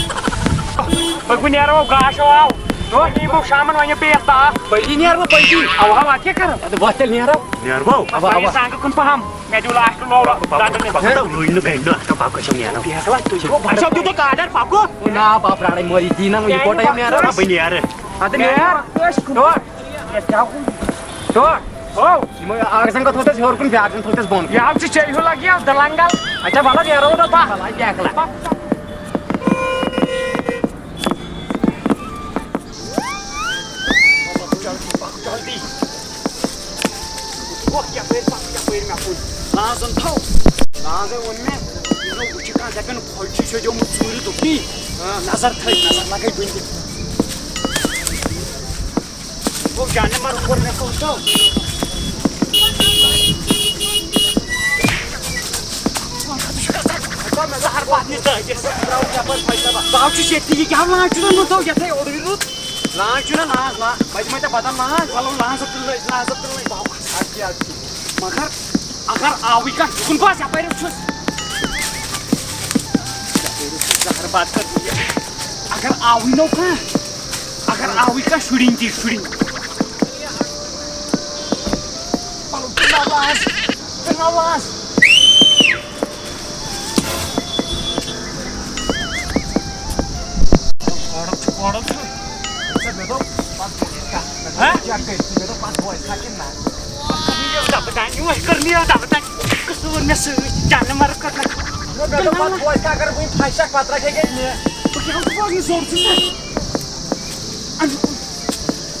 پٔکِو نیرو، گاش آو۔ وۄنۍ یِمو شامن وۄنۍ بیٚیہِ یَتھ تاپھ۔ پٔتی نیرٕ بہٕ، پٔتی۔ اَوٕ ہا، وۄنۍ کیٛاہ کَرو؟ اَدٕ وۄتھ تیٚلہِ نیرو۔ نیرٕ بہٕ۔ اَوا، اَوا۔ سانٛگہٕ کُن پَہَم۔ مےٚ دیُل لاسٹ لوڑ۔ بَتہٕ نیرٕ بہٕ۔ ہہ؟ وٕنہِ نہٕ گٔے نہٕ اَتھ پَکو چھِ نیرو۔ بیکلا، تُہۍ چھِو اَسہِ چھا دیُتمُت آرڈر پَکو؟ نا، بہٕ پرٛارَے مٔری، دی نہ وٕنہِ کوٹا یِم نیرو۔ بہٕ نیرٕ۔ اَدٕ نیر۔ ٹوٹھ۔ ٹوٹھ۔ ہو۔ یِمو اَکھ زَنٛگہٕ تھوٚو تَس ہیوٚر کُن، بیٛاکھ زَنٛگہٕ تھوٚو تَس بۄن کُن۔ یہِ حظ چھِ چیٚیہِ ہیوٗ لَگہِ یَتھ دَلنٛگَل۔ اچھا، وَلہٕ نیرو نہٕ بہٕ۔ وَلہٕ بیکلا۔ پَکھ جلدی، پَکھ جلدی۔ پَکھ یَپٲرۍ، پَکھ یَپٲرۍ مےٚ کُن۔ لانٛزَن تھاو۔ لانٛزَے ووٚن مےٚ، یہِ زَن وٕچھِ کانٛہہ دَپن، کھۄج چھُ شیٚدیومُت ژوٗرِ دوٚپنی۔ آ۔ نظر تھٲوِتھ، نظر لَگے وٕنہِ تہِ۔ گوٚو جانہِ مَرٕ کوٚر مےٚ کوٚت آو۔ ژٕ ہر پَتھ نِش دٲرِتھ۔ بہٕ آوُس یَپٲرۍ فٲیصلہ۔ بہٕ آوُس ییٚتہِ، یہِ کیٛاہ لانٛچ چھُ نہٕ تھوٚو یَتھَے اوٚڑُے روٗد۔ لانٛچ چھُنہ لانٛچ، لا-، بہٕ دِمَے ژےٚ بدل لانٛچ، وَلہٕ لانٛچ ژٕ تُلنَے، لانٛچ ژٕ تُلنَے، بہٕ ہاوٕ اَتھ کیٛاہ چھُ۔ مگر اگر آوٕے کانٛہہ، یہِ کُن بَس یَپٲرۍ چھُس۔ یَپٲرۍ چھُس زَہر بَد کَر۔ اگر آوٕے نو کانٛہہ، اگر آوٕے کانٛہہ شُرِنۍ تہِ شُرِنۍ۔ پَلو تُلناو لانٛچ، تُلناو لانٛچ۔ کھۄڑُک چھُ، کھۄڑُک چھُ۔ ژےٚ مےٚ دوٚپ، پَتہٕ کَتھ کَتھ ہہ؟ چیک کٔرِتھ، ژےٚ مےٚ دوٚپ، پَتہٕ بوزِ کھا کِنہٕ نہ؟ پَتہٕ کٔر مےٚ یہِ دَبہٕ دانہِ، وۄنۍ کٔر مےٚ یہِ دَبہٕ دانہِ۔ قصوٗر مےٚ سۭتۍ، جانہٕ مَرٕ کٔر مےٚ۔ مےٚ دوٚپ، پَتہٕ بوزِ کھا، اگر وٕنہِ پھَسہِ ہا، پَتہٕ رَٹہِ ہے گٔے مےٚ۔ بہٕ کیٛاہ اوسُس بوزنہِ زوٚر چھُس ژےٚ؟ اَمیُک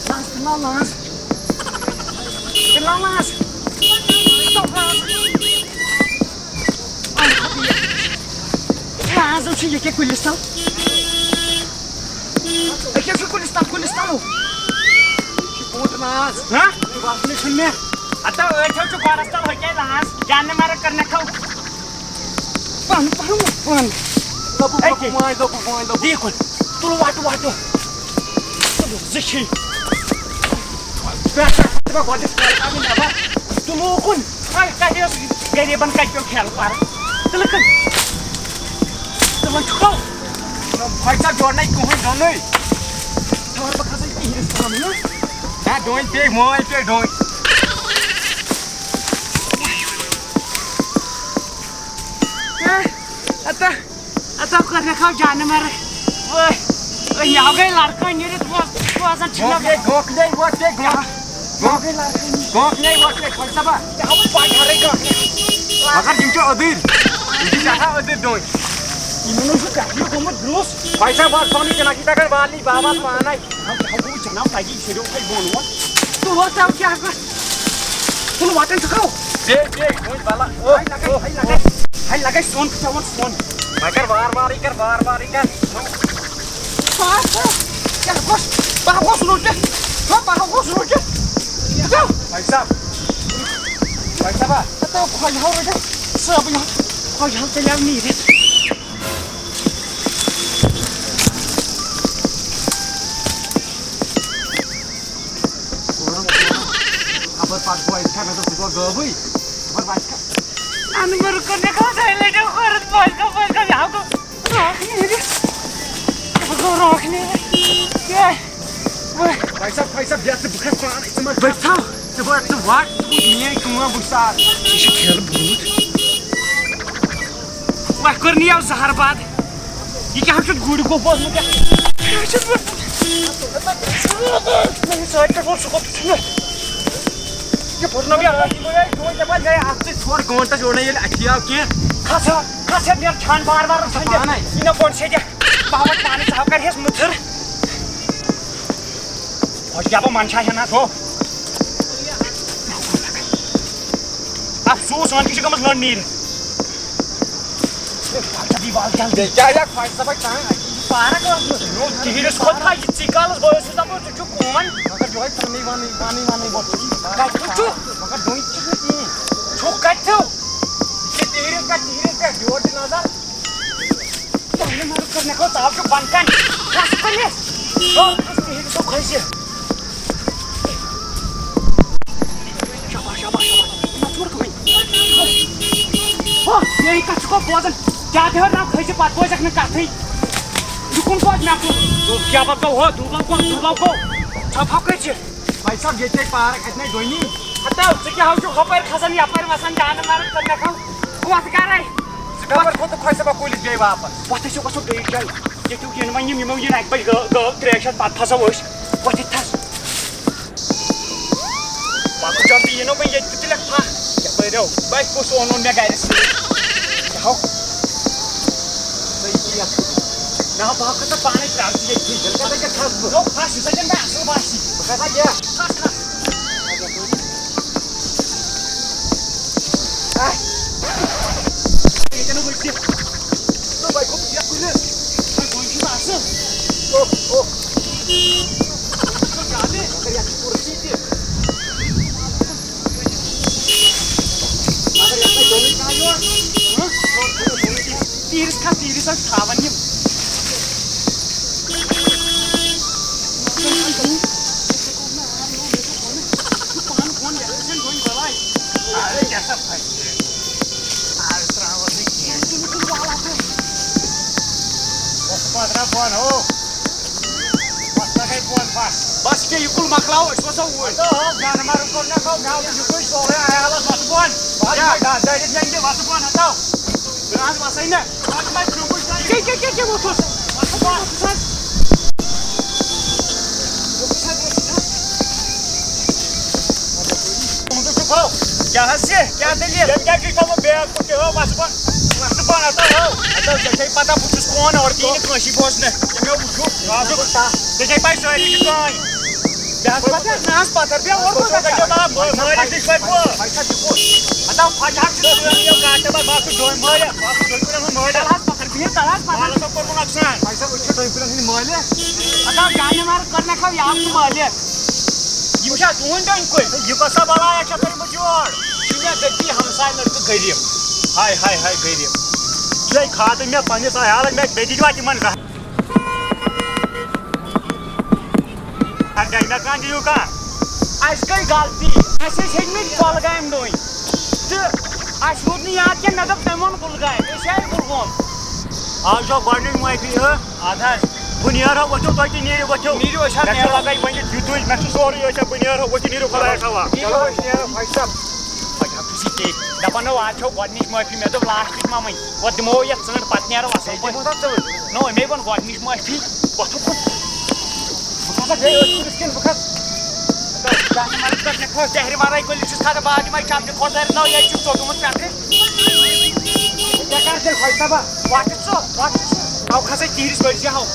launch, launch, launch. Launch. Launch. لانٛزو چھُ یہِ کیٛاہ کُلِس تَل؟ یہِ کیٛاہ چھُ کُلِس تَل، کُلِس تَل؟ یہِ چھُ بوٚڑ لانٛز۔ ہہ؟ یہِ وَسنٕے چھُنہٕ مےٚ۔ ہتا أتھۍ چھُ گۄڈَس تَل، ہُہ کیٛاہ لانٛز؟ جانہٕ مَرٕ کٔر مےٚ کھو۔ پَن، پَن، پَن۔ لوٚبُ، أکے۔ لوٚبُ، وٲنۍ لوٚبُ، وٲنۍ لوٚبُ۔ دی کُن۔ تُل وَٹہٕ، وَٹہٕ۔ تُل زٕ چھی۔ پٮ۪ٹھ، پٮ۪ٹھ، پٮ۪ٹھ، گۄڈٕ چھِ کَران نٮ۪بَر۔ تُل اوکُن۔ آے، کَتہِ اوس غریٖبَن کَتہِ پیوٚو کھٮ۪ل پَرٕ؟ تُلہٕ کَن۔ تُلہٕ چھُکھ۔ بھائی صاحب، جوڑنا ہی کہن دونوں ہی۔ تھوڑا بہت کھسا یہ تیرس پہم نا۔ نہ، ڈوٗنۍ پیٚیہِ، مٲنۍ پیٚیہِ ڈوٗنۍ۔ اَتہ، اَتہ کوٚر مےٚ کھو جانہٕ مَرٕ۔ وٲے، وٲے، مےٚ ہاو گٔے لڑکہٕ نیٖرِتھ، وۄنۍ روزان چھِنہٕ گوکھ گٔے، گوکھ گٔے، وۄتھ گٔے، گوکھ۔ مےٚ ہاو گٔے لڑکہٕ نیٖرِتھ۔ گوکھ گٔے، وۄتھ گٔے، خۄش صٲبا۔ مےٚ ہاو پَے ہَرٕے گوکھ۔ مگر یِم چھِ أدٕرۍ۔ یِم چھِ سٮ۪ٹھاہ أدٕرۍ ڈوٗنۍ۔ یِمَن اوس یہِ پٮ۪ٹھٕ گوٚمُت درٛوس۔ خۄش صٲب، وَلہٕ سۄنٕے تہِ نہ چھِ تَگان والنی، بابا پانَے۔ ہم کھاو جناب لگی شروع کھائی بون وون۔ تو وہ کیا کیا کر؟ تُل وَٹَن چھُکھو۔ بیٚیہِ، بیٚیہِ، وۄنۍ بَلا۔ او، ہاے لَگَے، او، ہاے او۔ لَگَے، ہاے لَگَے سۄن، ژےٚ ووٚن سۄن۔ وۄنۍ کر وار وارٕے کر، وار وارٕے کر۔ بہٕ ہا گوٚژھ، بہٕ ہا گوٚژھ رُکِتھ۔ ہا، بہٕ ہا گوٚژھ رُکِتھ۔ بھائی صاحب، بھائی صاحب۔ ہتو کھۄلہِ ہاو رٔٹِتھ۔ صٲبٕے ہاو، کھۄلہِ ہاو تیٚلہِ ہاو نیٖرِتھ۔ خبر پتہٕ گوٚو اَتہِ کھا، مےٚ دوٚپ، سُہ گوٚو غٲبٕے۔ خبر وَتہِ کھا۔ اَنہٕ مےٚ رُکَن، مےٚ گوٚو دۄیہِ لَٹہِ کوٚرُتھ پوشہِ کَم، پوشہِ کَم، یہِ ہا گوٚو راتھ نیٖرِتھ۔ یہِ ہا گوٚو راتھ نیٖرِتھ۔ یے۔ وۄنۍ۔ بھائی صاحب، بھائی صاحب، بیٚہہ ژٕ، بہٕ کھسہٕ پانَے، ژٕ مہ۔ بٔٹھۍ تھاو، ژٕ بٔٹھۍ، ژٕ وَٹ، ژٕ وٕچھ میٛٲنۍ کٲم، بہٕ چھُس آ-، یہِ چھِ کھیلہٕ بوٗٹ۔ وۄنۍ کٔر نہٕ یَو زَہر باد۔ یہِ کیٛاہ چھُ گُرۍ گوٚو بوزمُت؟ کیٛاہ چھُ بوزمُت؟ مےٚ یہِ سۭتۍ پٮ۪ٹھ ووت، سُہ گوٚو ژھٕنِتھ۔ یہِ پھُٹنو یہِ۔ یہِ گوٚو یہِ دۄہَے دَپان، گٔے اَتھ سۭتۍ ژھوٚر گٲنٛٹَس یوٚڑ نہٕ ییٚلہِ اَتھِ آو کینٛہہ۔ کھَس ہا، کھَس ہا، نیرٕ چھان بار بار ژھٕنِتھ۔ پانَے۔ یہِ نہ بۄن سیٚدِ۔ بہٕ ہاوَتھ پانَے، ژٕ ہاو کَرِ ہٮ۪س مٕتھٕر۔ خۄش گیا بہٕ منشا ہنا تو۔ افسوس، وۄنۍ کیٛاہ چھِ گٔمٕژ لٔنڈ نیٖرِتھ؟ اے، خۄش صٲب، یہِ وَل جلدی۔ بیٚیہِ کیٛاہ یا خۄش صٲبَے تام؟ پارک ٲس نہٕ۔ نو، تِہِنٛدِس کھۄتہٕ کھا یہِ ژی کالَس بہٕ اوسُس دَپان، ژٕ چھُکھ کون؟ مگر یِہوٚے پَنٕنُے وَنٕے، وَنٕے، وَنٕے ووت۔ کَتہِ چھُکھ ژٕ؟ مگر ڈوٗنۍ چھُکھ نہٕ کِہیٖنۍ۔ چھُکھ کَتہِ ژٕ؟ ژےٚ تِہِنٛدِس پٮ۪ٹھ، تِہِنٛدِس پٮ۪ٹھ، یور دِ نظر۔ تۄہہِ مےٚ مَرٕ کٔر، مےٚ کٔر ژاو چھُ بۄن کَنہِ۔ کھَس کھٔلِس۔ ہیوٚر کھَس تہِ ہیٚکہِ سُہ کھٔسِتھ۔ شاباش، شاباش، شاباش۔ نہ ژوٗر کٕہٕنۍ۔ ہو، یہِ کَتھ چھُکھ بوزان؟ زیادٕ ہیوٚر نہ کھٔسہِ، پَتہٕ بوزَکھ نہٕ کَتھٕے۔ کُن سوز مےٚ کُن؟ دوٗب کیٛاہ بَکو ہو، دوٗبَو گوٚو، دوٗبَو گوٚو۔ ژھۄپہٕ ہاو کٔرۍ چھِ؟ بھائی صاحب، ییٚتہِ چھے پارک، اَتہِ نَے دۄنی۔ ہَتاو، ژٕ کیٛاہ ہاو چھُکھ ہۄپٲرۍ کھسان، یَپٲرۍ وَسان، جانہٕ ماران کٔر مےٚ کھَو۔ وَتھ گَرَے۔ ژٕ کَپٲرۍ کھوٚتُکھ خۄش صٲبہ کُلِس بیٚیہِ واپَس؟ وَتھ ٲسِو گژھُن بیٚیِس جایہِ۔ ییٚتہِ یِن وۄنۍ یِم، یِمو یِن اَکہِ بَجہِ گٲو، گٲو ترٛیش ہَتھ، پَتہٕ پھسو أسۍ۔ وَتھ ییٚتہِ تھَس۔ پَتہٕ جلدی یِنو وۄنۍ ییٚتہِ تہِ تُلٮ۪کھ پھَکھ۔ یَپٲرۍ آو۔ بَے کُس اوٚنُن مےٚ گَرِ سۭتۍ؟ کیٛاہ ہو؟ ژٕ یہِ یَتھ۔ نہ، بہٕ ہا کھسہٕ پانَے پرٛارٕ ژٕ ییٚتھی۔ تیٚلہِ کَتہِ کَتہِ کھَسہٕ بہٕ؟ نو، کھَس، یُس اَتٮ۪ن مےٚ اَصٕل باسہِ۔ بہٕ کھسہٕ نہ۔ کھَس، کھَس۔ آہ۔ ییٚتٮ۪ن نہٕ ؤسِتھ۔ نو، بَے گوٚو یَتھ کُلِس۔ وۄنۍ بۄن چھُس اَصٕل۔ اوہ، اوہ۔ وۄنۍ چھُس زیادٕ۔ مگر یَتھ چھُ کُرسی تہِ۔ مگر یَتھ چھِ دۄنٕے کانٛہہ یور۔ ہہ؟ تیٖرِس کھَس، تیٖرِس حظ تھاوان یِم۔ پانہٕ بۄن یَتھ چھَنہٕ ڈوٗنۍ بَلاے۔ اَدٕ کیٛاہ سا پھَسہِ؟ اَدٕ ترٛاوَس نہٕ کینٛہہ۔ وۄتھ پَتھ رَٹھ بۄن ہو۔ بس لگے بۄن، بس۔ بس یہِ کیٛاہ، یہِ کُل مۄکلاوو، أسۍ وَسو اوٗرۍ۔ ہتو، ہو، جانہٕ مارُن کوٚر مےٚ، گوٚو، مےٚ آو یہِ کُے سورُے عیالَس، وَسہٕ بۄن۔ بس، یا۔ بس، ڈَ-، ڈٔرِتھ نٮ۪نٛگہِ، وَسہٕ بۄن، ہتو۔ بہٕ نہ حظ وَسَے نہٕ۔ وَسہٕ بۄن، کیٛاہ، کیٛاہ، کیٛاہ، کیٛاہ ووٚتھُس؟ وَسہٕ بۄن۔ ووٚتھُس حظ۔ ووٚتھُس حظ، ووٚتھُس حظ۔ تُہُنٛد شُکر۔ کیٛاہ حظ چھِ؟ کیٛاہ دٔلیٖل؟ ییٚتہِ کیٛاہ چھُے تھوٚمُت بیگ؟ کُٹھِ ہو، وَسہٕ بۄن، وَسہٕ بۄن، ہَتو ہو۔ ہَتو، ژےٚ چھے پَتہ، بہٕ چھُس کون، اورٕ کِہیٖنۍ نہٕ کٲنٛسہِ بوزنہٕ۔ ژےٚ مےٚ وُچھُکھ، ژےٚ چھے پَے سٲری چھِ کٲنۍ۔ مےٚ حظ پَتہ، مےٚ حظ پَتہ، بیٚہہ اورٕ بہٕ کوٗتاہ گژھٕ۔ مٲلِس نِش وَتہِ بہٕ۔ پَتہ چھُ کُس؟ ہَتو، پَتہٕ حظ چھُ سٲری یِم کَتھ دَپان، بہٕ حظ چھُس ڈوٗنۍ مٲلِس، بہٕ حظ چھُس ڈوٗنۍ کُلٮ۪ن ہُنٛد مٲلِس۔ تَلہٕ حظ پَتھر، بِہِو، تَلہٕ حظ پَتھر۔ مالَس ہا کوٚرمُت نۄقصان۔ بھائی صاحب، أسۍ چھِ ڈوٗنۍ کُلٮ۪ن ہٕنٛدۍ مٲلِس۔ ہَتو، جانہِ مارٕ کٔر مےٚ کھَو یاو تہٕ مٲلِس۔ یِم چھا ڈوٗنۍ ڈوٗنۍ کُلۍ؟ یہِ کۄس سا بَلایا چھےٚ کٔرمٕژ یور؟ یہِ چھُ مےٚ دٔپۍ ہمساے لٔڑکہٕ غریٖب۔ ہاے، ہاے، ہاے، غریٖب۔ یہِ کھاتہٕ مےٚ پنٛنِس عیالَس، مےٚ، مےٚ دِتوا تِمَن زَہر؟ اَدٕ گَرِ مےٚ کانٛہہ دِیِو کانٛہہ۔ اَسہِ گٔے غلطی، اَسہِ ٲسۍ ہیٚتمٕتۍ کۄلگامہِ ڈوٗنۍ۔ تہٕ اَسہِ روٗد نہٕ یاد کینٛہہ، مےٚ دوٚپ تٔمۍ ووٚن گُلگامہِ، أسۍ آے گُلگوم۔ آز چھو گۄڈٕنِچ معٲفی، ہہ؟ اَدٕ حظ۔ بہٕ نیرٕ ہا، ؤتھِو تُہۍ تہِ نیٖرِو، ؤتھِو۔ نیٖرِو، أسۍ حظ مےٚ چھُ نیرو۔ لَگان وۄنۍ یہِ دیُتُے، مےٚ چھُ سورُے أتھۍ، بہٕ نیرٕ ہا، ؤتھِو نیٖرِو خۄدایَس حوالہٕ۔ چلو، أسۍ نیرو، بھائی صاحب۔ وۄنۍ ہَتھ چھُس یہِ ژےٚ دَپان، نہ، آز چھو گۄڈٕنِچ معٲفی، مےٚ دوٚپ لاسٹٕچ ما وۄنۍ، وۄنۍ دِمو یَتھ ژٔنٛڈ، پَتہٕ نیرو اَصٕل پٲٹھۍ۔ دِمو تَتھ ژٔنٛڈ۔ نو، أمے ووٚن گۄڈٕنِچ معٲفی، وۄتھُو کُن۔ بہٕ کھسا بیٚیہِ أتھۍ کُلِس کِنہٕ بہٕ کھسہٕ؟ جانہٕ مَرٕد پٮ۪ٹھ مےٚ کھوٚت ٹہرِ وَرٲے کُلِس چھُس کھسان، بہٕ آز دِمَے چَپنہِ کھۄر دٲرِتھ، نہ، یہِ چھُ ژوٚٹمُت پٮ۪ٹھٕ۔ ژےٚ کَر تیٚلہِ خۄش دَپان؟ وۄتھ ژٕ، وۄتھ ژٕ۔ اَو کھسا تیٖرِس بٔڑۍ زِ ہاو۔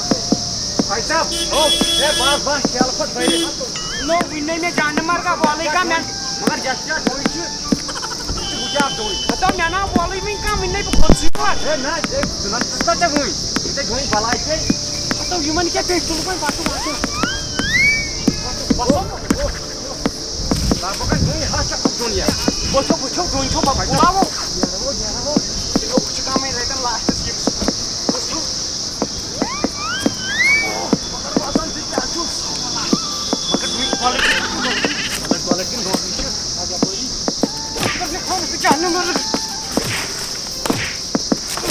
خۄش صٲب، ہو، ہے، بَس، بَس، ٹھیلہٕ کھۄتہٕ بٔرِتھ۔ نو، وٕنہِ نَے مےٚ جانہٕ مَرگا والٕے کانٛہہ مےٚ۔ مگر یَتھ کیٛاہ ڈوٗنۍ چھِ؟ ژٕ وٕچھ اَتھ ڈوٗنۍ۔ ہَتو مےٚ نا والٕے وٕنہِ کانٛہہ، وٕنہِ نَے بہٕ کھوٚتسٕے یور۔ ہے، نہ، ہے، ژٕ نہ، ژٕ کَتہِ وٕنۍ؟ ژٕ ژےٚ ڈوٗنۍ بَلاے چھے۔ ہَتو یِمَن کیٛاہ پیٚیہِ تُلہٕ وۄنۍ بَتہٕ وَتہٕ؟ وَسو۔ لگ بگ آسہِ دۄن ہَتھ چکر دیُن یتھ۔ وٕچھو، وٕچھو، ڈوٗنۍ چھو بلاوو۔ نیرو، نیرو۔ تیٚلہِ وٕچھِ کمٕے رٹن لاسٹس یہِ۔ وٕچھو۔ مگر باسان ژٕ کیٛاہ چھُس؟ مگر ڈوٗنۍ quality چھِ، مگر quality ڈوٗنۍ چھِ۔ اَدٕ یپٲری۔ مگر مےٚ کھوٚو نہٕ سُہ چانہِ مگر۔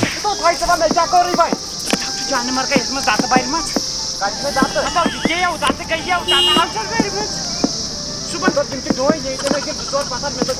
ژٕ کوٚت تھایہِ ژٕ وۄنۍ مےٚ کیٛاہ کوٚرُے وۄنۍ؟ ژٕ چھُ جانہٕ مَرگا یَتھ منٛز دَتہٕ بَرِمَژ۔ کَتہِ چھِ مےٚ دَتہٕ؟ مطلب، یہِ گٔیو دَتہٕ، گٔیو دَتہٕ، حظ چھَس بٔرمٕژ۔ صُبحن مےٚ دوٚپ، یِم چھِ ڈوٗنۍ، ییٚتہِ مےٚ کِنۍ زٕ ژور پَتھر، مےٚ دوٚپ،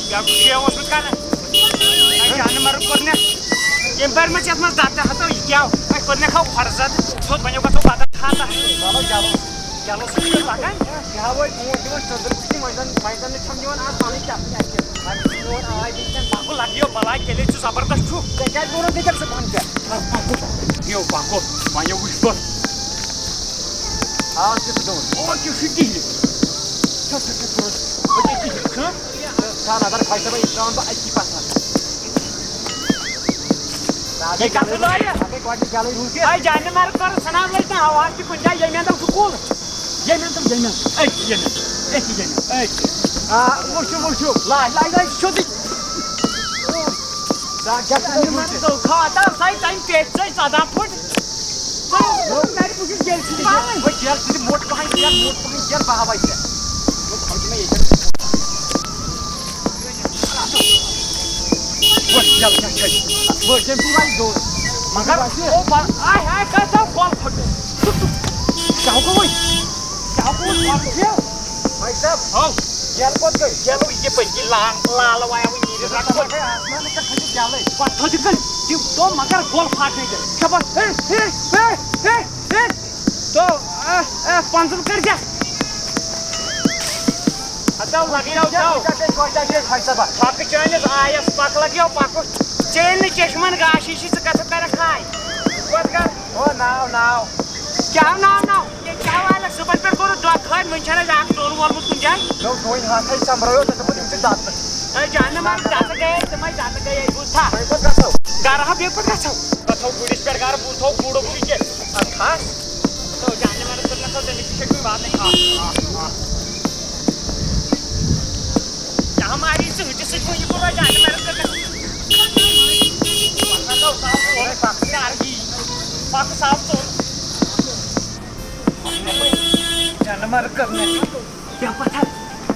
کیٛاہ، یہِ اوسمُت کَران؟ اَسہِ جانہٕ مَرگ کوٚر مےٚ، ییٚمہِ بَرِ منٛز یَتھ منٛز دَتہٕ، ہَتو، یہِ کیٛاہ؟ اَسہِ کوٚر مےٚ کھاو کھۄرٕ زَدٕ، تھوٚد وۄنۍ گژھو بدل تھاونہٕ۔ چلو، چلو۔ چلو، سُہ چھُ لَگان۔ بیٚہوے برونٛٹھ دِوان سٔندٕر کُٹھِس منٛز، وۄنۍ زَن، وۄنۍ زَن نہٕ چھَم دِوان آز پَنٕنۍ چَپٕنۍ اَتھِ کٮ۪تھ۔ وۄنۍ چھُ میون آے وٕنۍکٮ۪ن۔ پَکو لَگیو بَلاے، تیٚلے چھُ زبردست چھُ۔ ژےٚ کیٛازِ ووٚنُتھ نہٕ تیٚلہِ صُبحن ژےٚ؟ پَکو، پَکو، یو پَکو، وۄنۍ یو وٕچھ بہٕ۔ آز کیُتھ چھُ دۄہَس؟ اور کیُتھ چھُ کِہیٖنۍ؟ چھا، چھا، چھا، چھا، چھا، کِہیٖنۍ، چھُنہ؟ سا نظر کھۄژِ دَپان، یہِ ترٛاوَن بہٕ أتھی پَتھَر۔ یہِ کَتھ چھُ لٲرِتھ؟ اَتھ گٔے گۄڈٕنِچ گٮ۪لٕے روٗز یہِ۔ اَے جانہِ مَرگ کَرُن ژھٕنان لٔج نہٕ ہَوہَس تہِ کُنہِ جایہِ، ییٚمہِ اَندَر سکوٗل۔ ییٚمہِ اَندَر، ییٚمہِ اَندَر۔ أتھۍ، ییٚمہِ اَندَر۔ أتھی، ییٚمہِ اَندَر۔ أتھۍ۔ آ، وٕچھِو، وٕچھِو۔ لاش، لاش، لاش، سیوٚدُے۔ سا، کیٛاہ چھُ جانہِ مَرگ روٗز یہِ؟ دۄکھا، اَتھ آو سَے تَمہِ پیٚٹھۍ ژٔج ژۄداہ فُٹ۔ ژٕ اوسُکھ نَرِ بہٕ چھُس جیٚلہِ سۭتۍ پَران۔ وۄنۍ جیٚلہِ سۭتۍ موٚٹ پَہَن، جیٚلہِ موٚٹ پَہَن، جیٚلہِ بہٕ ہاوَے ژےٚ۔ وۄنۍ تھاو ژٕ مےٚ ییٚتٮ۪ن۔ وۄنۍ جیٚلہِ کیٛاہ چھَے؟ وۄنۍ جیٚلہِ چھُے وۄنۍ دوٗر۔ مگر او با-، آے، آے، کَتھ آو کۄل پھٔٹنَس؟ کیٛاہ گوٚو وۄنۍ؟ کیٛاہ گوٚو وۄنۍ؟ کۄل پھٔٹیو؟ بھائی صاحب، ہاو۔ یَلہٕ کوٚت گٔے؟ یَلہٕ یہِ پٔکی لانٛگ، لالہٕ وایاوٕے نیٖرِتھ رَٹھ پَتہٕ۔ آسمانَس پٮ۪ٹھ کھٔسِتھ یَلَے۔ پَتہٕ تھٲوزِ کٔنۍ، تِم تو مگر گۄل پھاٹنَے تیٚلہِ۔ کھےٚ بَس، ہے، ہے، ہے، ہے، ہے۔ تو، آ، آ، پنٛزُل کٔرۍ زِ۔ ہتو لگیو تو۔ کۄیتہ چھِ أسۍ فیصلہ؟ پکہٕ چٲنِس آیس پکھ لگیو پکُن۔ ژےٚ ییٚلہِ نہٕ چشمن گاشی چھِ، ژٕ کتھٕ کرکھ ہاے؟ کوٚت کر؟ او ناو ناو۔ کیٛاہ ناو ناو؟ یے کیٛاہ والکھ؟ صُبحن پٮ۪ٹھ کوٚرُتھ دۄہ خٲلۍ، وُنہِ چھَنہٕ اَسہِ اکھ ڈوٚن وولمُت کُنہِ جایہِ۔ نو ڈوٗنۍ ہتھے سمبرٲیو تہٕ دوٚپُن یِم چھِ دتہٕ۔ ہے جانہٕ مان دتہٕ گٔیے، تِمے دتہٕ گٔیے، بوٗزتھا؟ وۄنۍ کوٚت گژھو؟ گرٕ ہا بیٚیہِ کوٚت گژھو؟ پتہٕ تھوٚو گُرِس پٮ۪ٹھ گرٕ، بوٗ تھوٚو گُرُک یہِ کہِ۔ اَدٕ کھس۔ تو جانہٕ مانس کوٚر نہ تھوٚو تٔمِس تہِ چھِ کُنہِ واتنٕے کھس۔ کیٛاہ ماری ژٕ ہُتہِ سۭتۍ وۄنۍ یہِ کوٚر وۄنۍ جانہٕ مانس کوٚر نہ۔ پکھ سا تو، پکھ سا یار یی۔ پکھ سا ژوٚل۔ جانہٕ مانس کوٚر نہ۔ کیٛاہ پتہ؟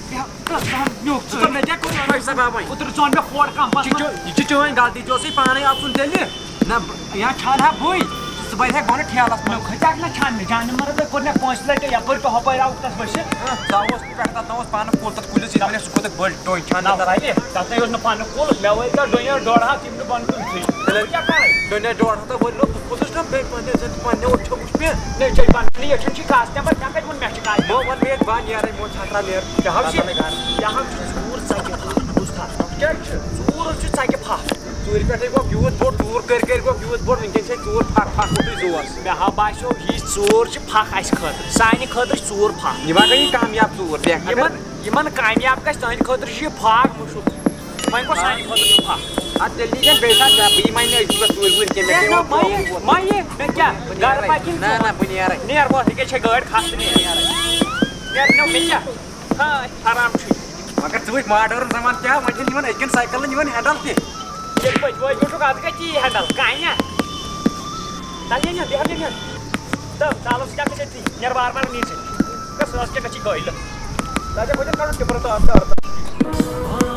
کیٛاہ کٔر سا؟ مےٚ اوس ژٕ مےٚ کیٛاہ کوٚر؟ بھائی صاحب، آ وۄنۍ۔ اوترٕ ژون مےٚ فون کم بس۔ یہِ چھُ، یہِ چھُ چٲنۍ غلطی، ژےٚ اوسُے پانے اَژُن تیٚلہِ۔ نہ، یا چھان ہا بٕے، ژٕ بَرِ ہا گۄڈٕ ٹھیلَس منٛز۔ مےٚ کھٔتۍ اَکھ نہ چھان مےٚ جانہٕ مَرٕد، مےٚ کوٚر مےٚ پانٛژھِ لَٹہِ یَپٲرۍ تہٕ ہۄپٲرۍ آوُکھ تَتھ ؤسِتھ۔ ہاں، ژٕ آوُس پٮ۪ٹھ تَتھ نہ اوس پانہٕ کُل تَتھ کُلِس، ییٚلہِ وَنہِ سُہ کوٚتَتھ بٔڑ ٹوٚنٛگۍ چھان نہ تَتھ۔ سا یہِ، تَتھ نَے اوس نہٕ پانہٕ کُل، مےٚ وٲتۍ کیٛاہ ڈوٚنۍ ٲٹھ ڈۄڈ ہَتھ، یِم نہٕ بۄنہٕ کُن تھٕے۔ تیٚلہِ کیٛاہ کَرَے؟ ڈوٚنۍ ٲٹھ ڈۄڈ ہَتھ ہا وٲلۍ نہ، بہٕ کھوٚتُس نہ بیٚیہِ پَنٕنہِ زَن پَنٕنہِ اوٚٹ چھوٚمُچ مےٚ۔ نہ، یہِ چھےٚ پَنٕنہِ، یہِ چھُنہٕ چھُے کَتھ تہِ، پَتہٕ مےٚ کَتہِ ووٚن مےٚ چھِ کَتھ؟ مےٚ وَن مےٚ ییٚتہِ بَنٛد یارَے، مےٚ ووٚن ژھَٹھ ترٛاو نیر۔ کیٛاہ حظ چھِ؟ ژٕ ژوٗر ژَکہِ پھَکھ، بوٗزتھا؟ کیٛاہ چھُ؟ ژوٗر حظ چھُ ژَکہِ پھَکھ۔ ژوٗرِ پٮ۪ٹھٕے گوٚو یوٗت بوٚڑ، ژوٗر کٔرۍ کٔرۍ گوٚو یوٗت بوٚڑ، وٕنکٮ۪ن چھِ اَسہِ ژوٗر پھَکھ پھَکھ وٕٹھٕے زوس۔ مےٚ ہا باسیو، یہِ ژوٗر چھِ پھَکھ اَسہِ خٲطرٕ، سانہِ خٲطرٕ چھِ ژوٗر پھَکھ۔ یہِ ما گٔے یہِ کامیاب ژوٗر، بیٚیہِ اگر یِمَن، یِمَن کامیاب گژھِ، تٕہٕنٛدِ خٲطرٕ چھِ یہِ پھَکھ مُشُک۔ وۄنۍ گوٚو سانہِ خٲطرٕ چھُ پھَکھ۔ اَدٕ تیٚلہِ یی زَن بیٚیہِ ساتہٕ زیادٕ، بہٕ یِمَے نہٕ أزکہِ پٮ۪ٹھ ژوٗرِ ووٗرِ کینٛہہ، مےٚ نہ، پیٚیہِ مہ یہِ، مہ یہِ، مےٚ کیٛاہ؟ گَرٕ پَکِنۍ نہ، نہ، ژٕ؟ بہٕ نیرَے۔ نیر وۄتھ، یہِ کیٛاہ چھےٚ گٲڑۍ کھَس تہٕ نیر۔ نیر، نیر، نیر، نہ، مےٚ کیٛاہ؟ ہاے، حرام چھُ یہِ۔ مگر ژٕ وٕچھ ماڈٲرٕن زمانہٕ کیٛاہ، وۄنۍ چھِنہٕ یِوان أزکٮ۪ن سایکلَن یِوان ہینڈل تہِ۔ ییٚلہِ پٔتۍ وٲے وٕچھُکھ، اَتھ گٔے تی ہینڈل، کَنہِ۔ تَلہٕ یہِ نیر، بیٚہہ نیر، نیر۔ تَلہٕ، تَلہٕ ژٕ کیٛاہ کٔرِتھ ژٕے؟ نیر وارٕ وارٕ نیر ژٕ۔ گژھ، ٲس کیٛاہ گژھِ گٲڑۍ لٔٹ۔ تَتہِ ہا بہٕ تہِ کَڑُن ٹِپرٕ تہٕ اَتھ تہٕ اَتھ۔